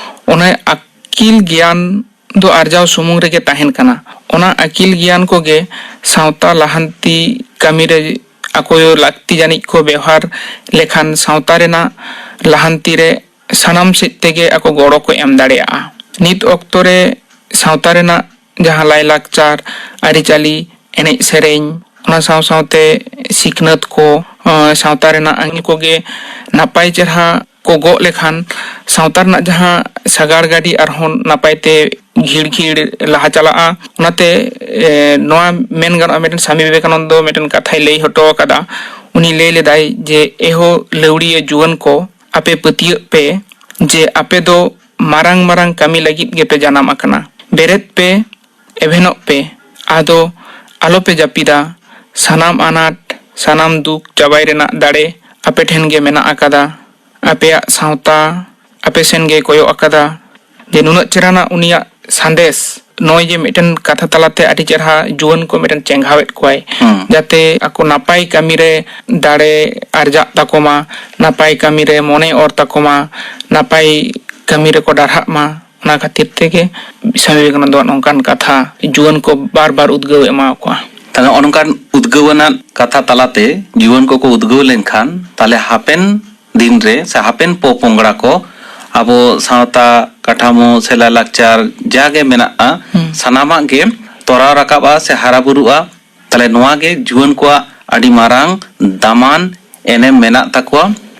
ᱚᱱᱮ ᱟᱹᱠᱤᱞ ᱜᱮᱭᱟᱱ ᱫᱚ ᱟᱨᱡᱟᱣ ᱥᱩᱢᱩᱝ ᱨᱮᱜᱮ ᱛᱟᱦᱮᱱ ᱠᱟᱱᱟ᱾ ᱚᱱᱟ ᱟᱹᱠᱤᱞ ᱜᱮᱭᱟᱱ ᱠᱚᱜᱮ ᱥᱟᱶᱛᱟ ᱞᱟᱦᱟᱱᱛᱤ ᱠᱟᱹᱢᱤ ᱨᱮ ᱟᱠᱚ ᱞᱟᱹᱠᱛᱤ ᱡᱟᱹᱱᱤᱡ ᱠᱚ ᱵᱮᱣᱦᱟᱨ ᱞᱮᱠᱷᱟᱱ, ᱥᱟᱶᱛᱟ ᱨᱮᱱᱟᱜ ᱞᱟᱦᱟᱱᱛᱤ ᱨᱮ ᱥᱟᱱᱟᱢ ᱥᱮᱫ ᱛᱮᱜᱮ ᱟᱠᱚ ᱜᱚᱲᱚ ᱠᱚ ᱮᱢ ᱫᱟᱲᱮᱭᱟᱜᱼᱟ᱾ ᱱᱤᱛ ᱚᱠᱛᱚ ᱨᱮ ᱥᱟᱶᱛᱟ ᱨᱮᱱᱟᱜ ᱡᱟᱦᱟᱸ ᱞᱟᱭᱼᱞᱟᱠᱪᱟᱨ, ᱟᱹᱨᱤᱪᱟᱹᱞᱤ, ᱮᱱᱮᱡ ᱥᱮᱨᱮᱧ, ᱚᱱᱟ ᱥᱟᱶ ᱥᱟᱶᱛᱮ ᱥᱤᱠᱷᱱᱟᱹᱛ ᱠᱚ, ᱟᱸ, ᱥᱟᱶᱛᱟ ᱨᱮᱱᱟᱜ ᱟᱹᱱ ᱠᱚᱜᱮ ᱱᱟᱯᱟᱭ ᱪᱮᱨᱦᱟ ᱠᱚ ᱜᱚᱜ ᱞᱮᱠᱷᱟᱱ, ᱥᱟᱶᱛᱟ ᱨᱮᱱᱟᱜ ᱡᱟᱦᱟᱸ ᱥᱟᱜᱟᱲ ᱜᱟᱹᱰᱤ ᱟᱨᱦᱚᱸ ᱱᱟᱯᱟᱭ ᱛᱮ ᱜᱷᱤᱲ ᱜᱷᱤᱲ ᱞᱟᱦᱟ ᱪᱟᱞᱟᱜᱼᱟ᱾ ᱚᱱᱟᱛᱮ, ᱮ, ᱱᱚᱣᱟ ᱢᱮᱱ ᱜᱟᱱᱚᱜᱼᱟ, ᱢᱤᱫᱴᱮᱱ ᱥᱟᱢᱤ ᱵᱤᱵᱮᱠᱟᱱᱚᱱᱫᱚ ᱢᱤᱫᱴᱮᱱ ᱠᱟᱛᱷᱟᱭ ᱞᱟᱹᱭ ᱦᱚᱴᱚ ᱟᱠᱟᱫᱟ᱾ ᱩᱱᱤ ᱞᱟᱹᱭ ᱞᱮᱫᱟᱭ ᱡᱮ, "ᱮᱦᱳ ᱞᱟᱹᱣᱲᱤᱭᱟᱹ ᱡᱩᱣᱟᱹᱱ ᱠᱚ, ᱟᱯᱮ ᱯᱟᱹᱛᱭᱟᱹᱜ ᱯᱮ ᱡᱮ ᱟᱯᱮ ᱫᱚ ᱢᱟᱨᱟᱝ ᱢᱟᱨᱟᱝ ᱠᱟᱹᱢᱤ ᱞᱟᱹᱜᱤᱫ ᱜᱮᱯᱮ ᱡᱟᱱᱟᱢ ᱟᱠᱟᱱᱟ᱾ ᱵᱮᱨᱮᱫ ᱯᱮ, ᱮᱵᱷᱮᱱᱚᱜ ᱯᱮ, ᱟᱫᱚ ᱟᱞᱚᱯᱮ ᱡᱟᱹᱯᱤᱫᱟ᱾ ᱥᱟᱱᱟᱢ ᱟᱱᱟᱴ, ᱥᱟᱱᱟᱢ ᱫᱩᱠ ᱪᱟᱵᱟᱭ ᱨᱮᱱᱟᱜ ᱫᱟᱲᱮ ᱟᱯᱮ ᱴᱷᱮᱱ ᱜᱮ ᱢᱮᱱᱟᱜ ᱟᱠᱟᱫᱟ᱾ ᱟᱯᱮᱭᱟᱜ ᱥᱟᱶᱛᱟ ᱟᱯᱮ ᱥᱮᱱ ᱜᱮ ᱠᱚᱭᱚᱜ ᱟᱠᱟᱫᱟ᱾" ᱡᱮ ᱱᱩᱱᱟᱹᱜ ᱪᱮᱦᱨᱟᱱᱟᱜ ᱩᱱᱤᱭᱟᱜ ᱥᱟᱸᱫᱮᱥ, ᱱᱚᱜᱼᱚᱭ ᱡᱮ ᱢᱤᱫᱴᱮᱱ ᱠᱟᱛᱷᱟ ᱛᱟᱞᱟᱛᱮ ᱟᱹᱰᱤ ᱪᱮᱨᱦᱟ ᱡᱩᱣᱟᱹᱱ ᱠᱚ ᱢᱤᱫᱴᱮᱱ ᱪᱮᱸᱜᱷᱟᱣᱮᱫ ᱠᱚᱣᱟᱭ, ᱦᱩᱸ᱾ ᱡᱟᱛᱮ ᱟᱠᱚ ᱱᱟᱯᱟᱭ ᱠᱟᱹᱢᱤᱨᱮ ᱫᱟᱲᱮ ᱟᱨᱡᱟᱜ ᱛᱟᱠᱚ ᱢᱟ, ᱱᱟᱯᱟᱭ ᱠᱟᱹᱢᱤᱨᱮ ᱢᱚᱱᱮ ᱚᱨ ᱛᱟᱠᱚ ᱢᱟ, ᱱᱟᱯᱟᱭ ᱠᱟᱹᱢᱤ ᱨᱮᱠᱚ ᱰᱟᱨᱦᱟᱜ ᱢᱟ᱾ ᱚᱱᱟ ᱠᱷᱟᱹᱛᱤᱨ ᱛᱮᱜᱮ ᱥᱟᱢᱤ ᱵᱤᱵᱮᱠᱟᱱᱚᱱᱫᱚᱣᱟᱜ ᱱᱚᱝᱠᱟᱱ ᱠᱟᱛᱷᱟ ᱡᱩᱣᱟᱹᱱ ᱠᱚ ᱵᱟᱨ ᱵᱟᱨ ᱩᱫᱽᱜᱟᱹᱣ ᱮ ᱮᱢᱟ ᱠᱚᱣᱟ᱾ ᱛᱟᱦᱞᱮ ᱱᱚᱜᱼᱚ ᱱᱚᱝᱠᱟᱱ ᱩᱫᱽᱜᱟᱹᱣ ᱟᱱᱟᱜ ᱠᱟᱛᱷᱟ ᱛᱟᱞᱟᱛᱮ ᱡᱩᱣᱟᱹᱱ ᱠᱚᱠᱚ ᱩᱫᱽᱜᱟᱹᱣ ᱞᱮᱱᱠᱷᱟᱱ, ᱛᱟᱦᱞᱮ ᱦᱟᱯᱮᱱ ᱫᱤᱱ ᱨᱮ ᱥᱮ ᱦᱟᱯᱮᱱ ᱯᱚᱼᱯᱚᱝᱲᱟ ᱠᱚ ᱟᱵᱚ ᱥᱟᱶᱛᱟ ᱠᱟᱴᱷᱟᱢᱳ ᱥᱮ ᱞᱟᱭᱼᱞᱟᱠᱪᱟᱨ ᱡᱟᱜᱮ ᱢᱮᱱᱟᱜᱼᱟ, ᱦᱩᱸ᱾ ᱥᱟᱱᱟᱢᱟᱜ ᱜᱮ ᱛᱚᱨᱟᱣ ᱨᱟᱠᱟᱵᱼᱟ ᱥᱮ ᱦᱟᱨᱟ ᱵᱩᱨᱩᱜᱼᱟ᱾ ᱛᱟᱦᱞᱮ ᱱᱚᱣᱟ ᱜᱮ ᱡᱩᱣᱟᱹᱱ ᱠᱚᱣᱟᱜ ᱟᱹᱰᱤ ᱢᱟᱨᱟᱝ ᱫᱟᱢᱟᱱ ᱮᱱᱮᱢ ᱢᱮᱱᱟᱜ ᱛᱟᱠᱚᱣᱟ᱾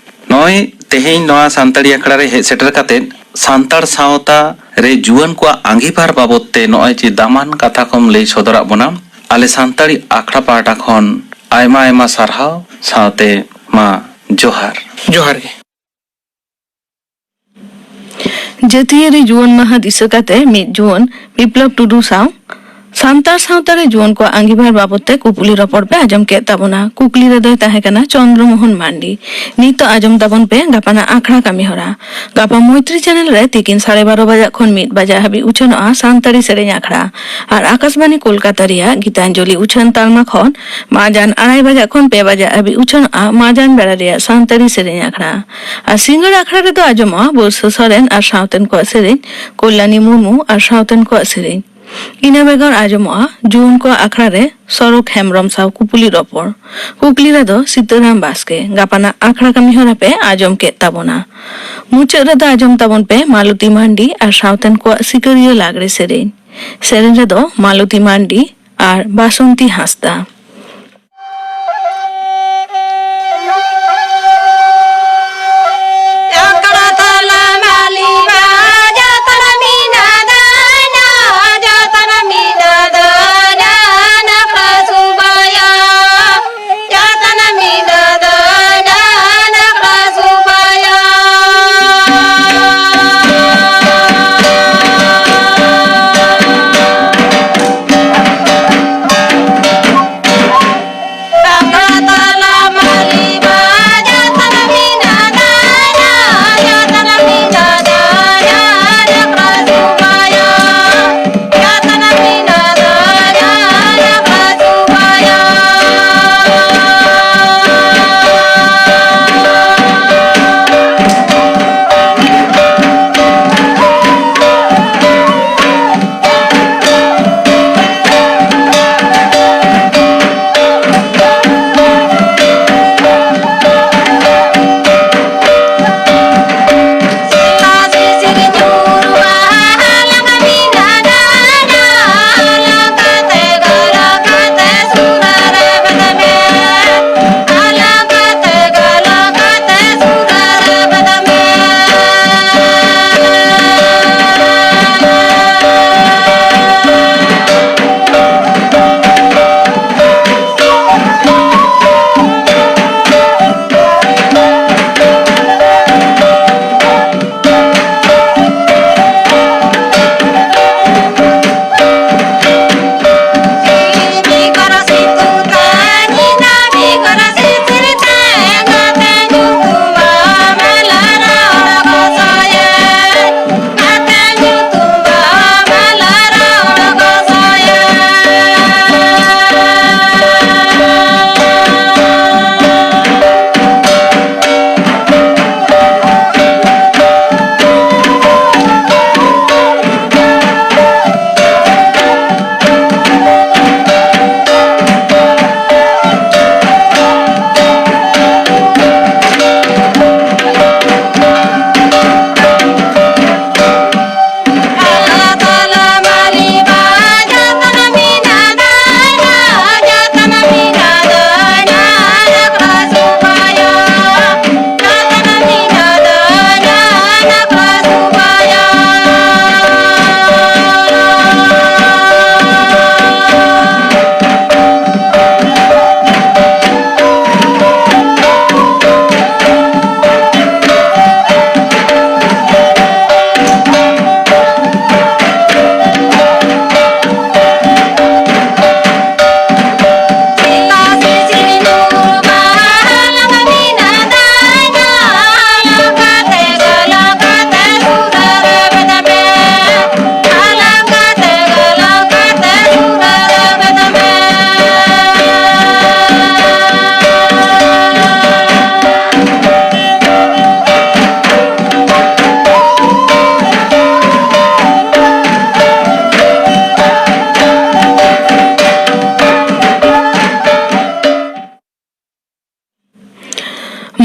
ᱱᱚᱜᱼᱚᱭ ᱛᱮᱦᱮᱧ ᱱᱚᱣᱟ ᱥᱟᱱᱛᱟᱲᱤ ᱟᱠᱷᱲᱟ ᱨᱮ ᱦᱮᱡ ᱥᱮᱴᱮᱨ ᱠᱟᱛᱮ ᱥᱟᱱᱛᱟᱲ ᱥᱟᱶᱛᱟ ᱨᱮ ᱡᱩᱣᱟᱹᱱ ᱠᱚᱣᱟᱜ ᱟᱸᱜᱤᱵᱷᱟᱨ ᱵᱟᱵᱚᱛ ᱛᱮ ᱱᱚᱜᱼᱚᱭ ᱡᱮ ᱫᱟᱢᱟᱱ ᱠᱟᱛᱷᱟ ᱠᱚᱢ ᱞᱟᱹᱭ ᱥᱚᱫᱚᱨᱟᱜ ᱵᱚᱱᱟ, ᱟᱞᱮ ᱥᱟᱱᱛᱟᱲᱤ ᱟᱠᱷᱲᱟ ᱯᱟᱦᱴᱟ ᱠᱷᱚᱱ ᱟᱭᱢᱟ ᱟᱭᱢᱟ ᱥᱟᱨᱦᱟᱣ ᱥᱟᱶᱛᱮ ᱢᱟ ᱡᱚᱦᱟᱨ᱾ ᱡᱚᱦᱟᱨ ᱜᱮ᱾ ᱡᱟᱹᱛᱤᱭᱟᱹᱨᱤ ᱡᱩᱣᱟᱹᱱ ᱢᱟᱦᱟ ᱫᱤᱥᱟᱹ ᱠᱟᱛᱮ ᱢᱤᱫ ᱡᱩᱣᱟᱹᱱ ᱵᱤᱯᱞᱚᱵ ᱴᱩᱰᱩ ᱥᱟᱶ ᱥᱟᱱᱛᱟᱲ ᱥᱟᱶᱛᱟ ᱨᱮ ᱡᱩᱣᱟᱹᱱ ᱠᱚᱣᱟᱜ ᱟᱸᱜᱤᱵᱷᱟᱨ ᱵᱟᱵᱚᱛ ᱛᱮ ᱠᱩᱠᱞᱤ ᱨᱚᱯᱚᱲ ᱯᱮ ᱟᱸᱡᱚᱢ ᱠᱮᱫ ᱛᱟᱵᱚᱱᱟ᱾ ᱠᱩᱠᱞᱤ ᱨᱮᱫᱚᱭ ᱛᱟᱦᱮᱸ ᱠᱟᱱᱟ ᱪᱚᱱᱫᱨᱚ ᱢᱳᱦᱚᱱ ᱢᱟᱱᱰᱤ᱾ ᱱᱤᱛᱚᱜ ᱟᱸᱡᱚᱢ ᱛᱟᱵᱚᱱ ᱯᱮ ᱜᱟᱯᱟᱱᱟᱜ ᱟᱠᱷᱲᱟ ᱠᱟᱹᱢᱤ ᱦᱚᱨᱟ᱾ ᱜᱟᱯᱟ ᱢᱚᱭᱛᱨᱤ ᱪᱮᱱᱮᱞ ᱨᱮ ᱛᱤᱠᱤᱱ ᱥᱟᱲᱮ ᱵᱟᱨᱚ ᱵᱟᱡᱟᱜ ᱠᱷᱚᱱ ᱢᱤᱫ ᱵᱟᱡᱟᱜ ᱦᱟᱹᱵᱤᱡ ᱩᱪᱷᱟᱹᱱᱚᱜᱼᱟ ᱥᱟᱱᱛᱟᱲᱤ ᱥᱮᱨᱮᱧ ᱟᱠᱷᱲᱟ᱾ ᱟᱨ ᱟᱠᱟᱥᱵᱟᱱᱤ ᱠᱳᱞᱠᱟᱛᱟ ᱨᱮᱭᱟᱜ ᱜᱤᱛᱟᱧᱡᱚᱞᱤ ᱩᱪᱷᱟᱹᱱ ᱛᱟᱞᱢᱟ ᱠᱷᱚᱱ ᱢᱟᱡᱟᱱ ᱟᱲᱟᱭ ᱵᱟᱡᱟᱜ ᱠᱷᱚᱱ ᱯᱮ ᱵᱟᱡᱟᱜ ᱦᱟᱹᱵᱤᱡ ᱩᱪᱷᱟᱹᱱᱚᱜᱼᱟ ᱢᱟᱡᱟᱱ ᱵᱮᱲᱟ ᱨᱮᱭᱟᱜ ᱥᱟᱱᱛᱟᱲᱤ ᱥᱮᱨᱮᱧ ᱟᱠᱷᱲᱟ᱾ ᱟᱨ ᱥᱤᱸᱜᱟᱹᱲ ᱟᱠᱷᱲᱟ ᱨᱮᱫᱚ ᱟᱸᱡᱚᱢᱚᱜᱼᱟ ᱵᱚᱨᱥᱟ ᱥᱚᱨᱮᱱ ᱟᱨ ᱥᱟᱶᱛᱮᱱ ᱠᱚᱣᱟᱜ ᱥᱮᱨᱮᱧ, ᱠᱚᱞᱭᱟᱱᱤ ᱢᱩᱨᱢᱩ ᱟᱨ ᱥᱟᱶᱛᱮᱱ ᱠᱚᱣᱟᱜ ᱥᱮᱨᱮᱧ᱾ ᱤᱱᱟᱹ ᱵᱮᱜᱚᱨ ᱟᱸᱡᱚᱢᱚᱜᱼᱟ ᱡᱩᱣᱟᱹᱱ ᱠᱚᱣᱟᱜ ᱟᱠᱷᱲᱟ ᱨᱮ ᱥᱚᱨᱚᱠ ᱦᱮᱢᱵᱽᱨᱚᱢ ᱥᱟᱶ ᱠᱩᱯᱩᱞᱤ ᱨᱚᱯᱚᱲ᱾ ᱠᱩᱠᱞᱤ ᱨᱮᱫᱚ ᱥᱤᱛᱟᱹᱨᱟᱢ ᱵᱟᱥᱠᱮ᱾ ᱜᱟᱯᱟᱱᱟᱜ ᱟᱠᱷᱲᱟ ᱠᱟᱹᱢᱤ ᱦᱚᱨᱟ ᱯᱮ ᱟᱸᱡᱚᱢ ᱠᱮᱫ ᱛᱟᱵᱚᱱᱟ᱾ ᱢᱩᱪᱟᱹᱫ ᱨᱮᱫᱚ ᱟᱸᱡᱚᱢ ᱛᱟᱵᱚᱱ ᱯᱮ ᱢᱟᱞᱚᱛᱤ ᱢᱟᱱᱰᱤ ᱟᱨ ᱥᱟᱶᱛᱮᱱ ᱠᱚᱣᱟᱜ ᱥᱤᱠᱟᱹᱨᱤᱭᱟᱹ ᱞᱟᱜᱽᱲᱮ ᱥᱮᱨᱮᱧ᱾ ᱥᱮᱨᱮᱧ ᱨᱮᱫᱚ ᱢᱟᱞᱚᱛᱤ ᱢᱟᱱᱰᱤ ᱟᱨ ᱵᱟᱥᱚᱱᱛᱤ ᱦᱟᱸᱥᱫᱟ᱾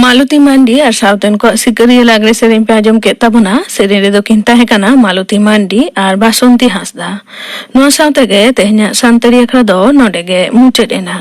ᱢᱟᱞᱚᱛᱤ ᱢᱟᱱᱰᱤ ᱟᱨ ᱥᱟᱶᱛᱮᱱ ᱠᱚᱣᱟᱜ ᱥᱤᱠᱟᱹᱨᱤᱭᱟᱹ ᱞᱟᱜᱽᱲᱮ ᱥᱮᱨᱮᱧ ᱯᱮ ᱟᱸᱡᱚᱢ ᱠᱮᱫ ᱛᱟᱵᱚᱱᱟ᱾ ᱥᱮᱨᱮᱧ ᱨᱮᱫᱚ ᱠᱤᱱ ᱛᱟᱦᱮᱸ ᱠᱟᱱᱟ ᱢᱟᱞᱚᱛᱤ ᱢᱟᱱᱰᱤ ᱟᱨ ᱵᱟᱥᱚᱱᱛᱤ ᱦᱟᱸᱥᱫᱟ᱾ ᱱᱚᱣᱟ ᱥᱟᱶ ᱛᱮᱜᱮ ᱛᱮᱦᱮᱧᱟᱜ ᱥᱟᱱᱛᱟᱲᱤ ᱟᱠᱷᱲᱟ ᱫᱚ ᱱᱚᱰᱮ ᱜᱮ ᱢᱩᱪᱟᱹᱫ ᱮᱱᱟ᱾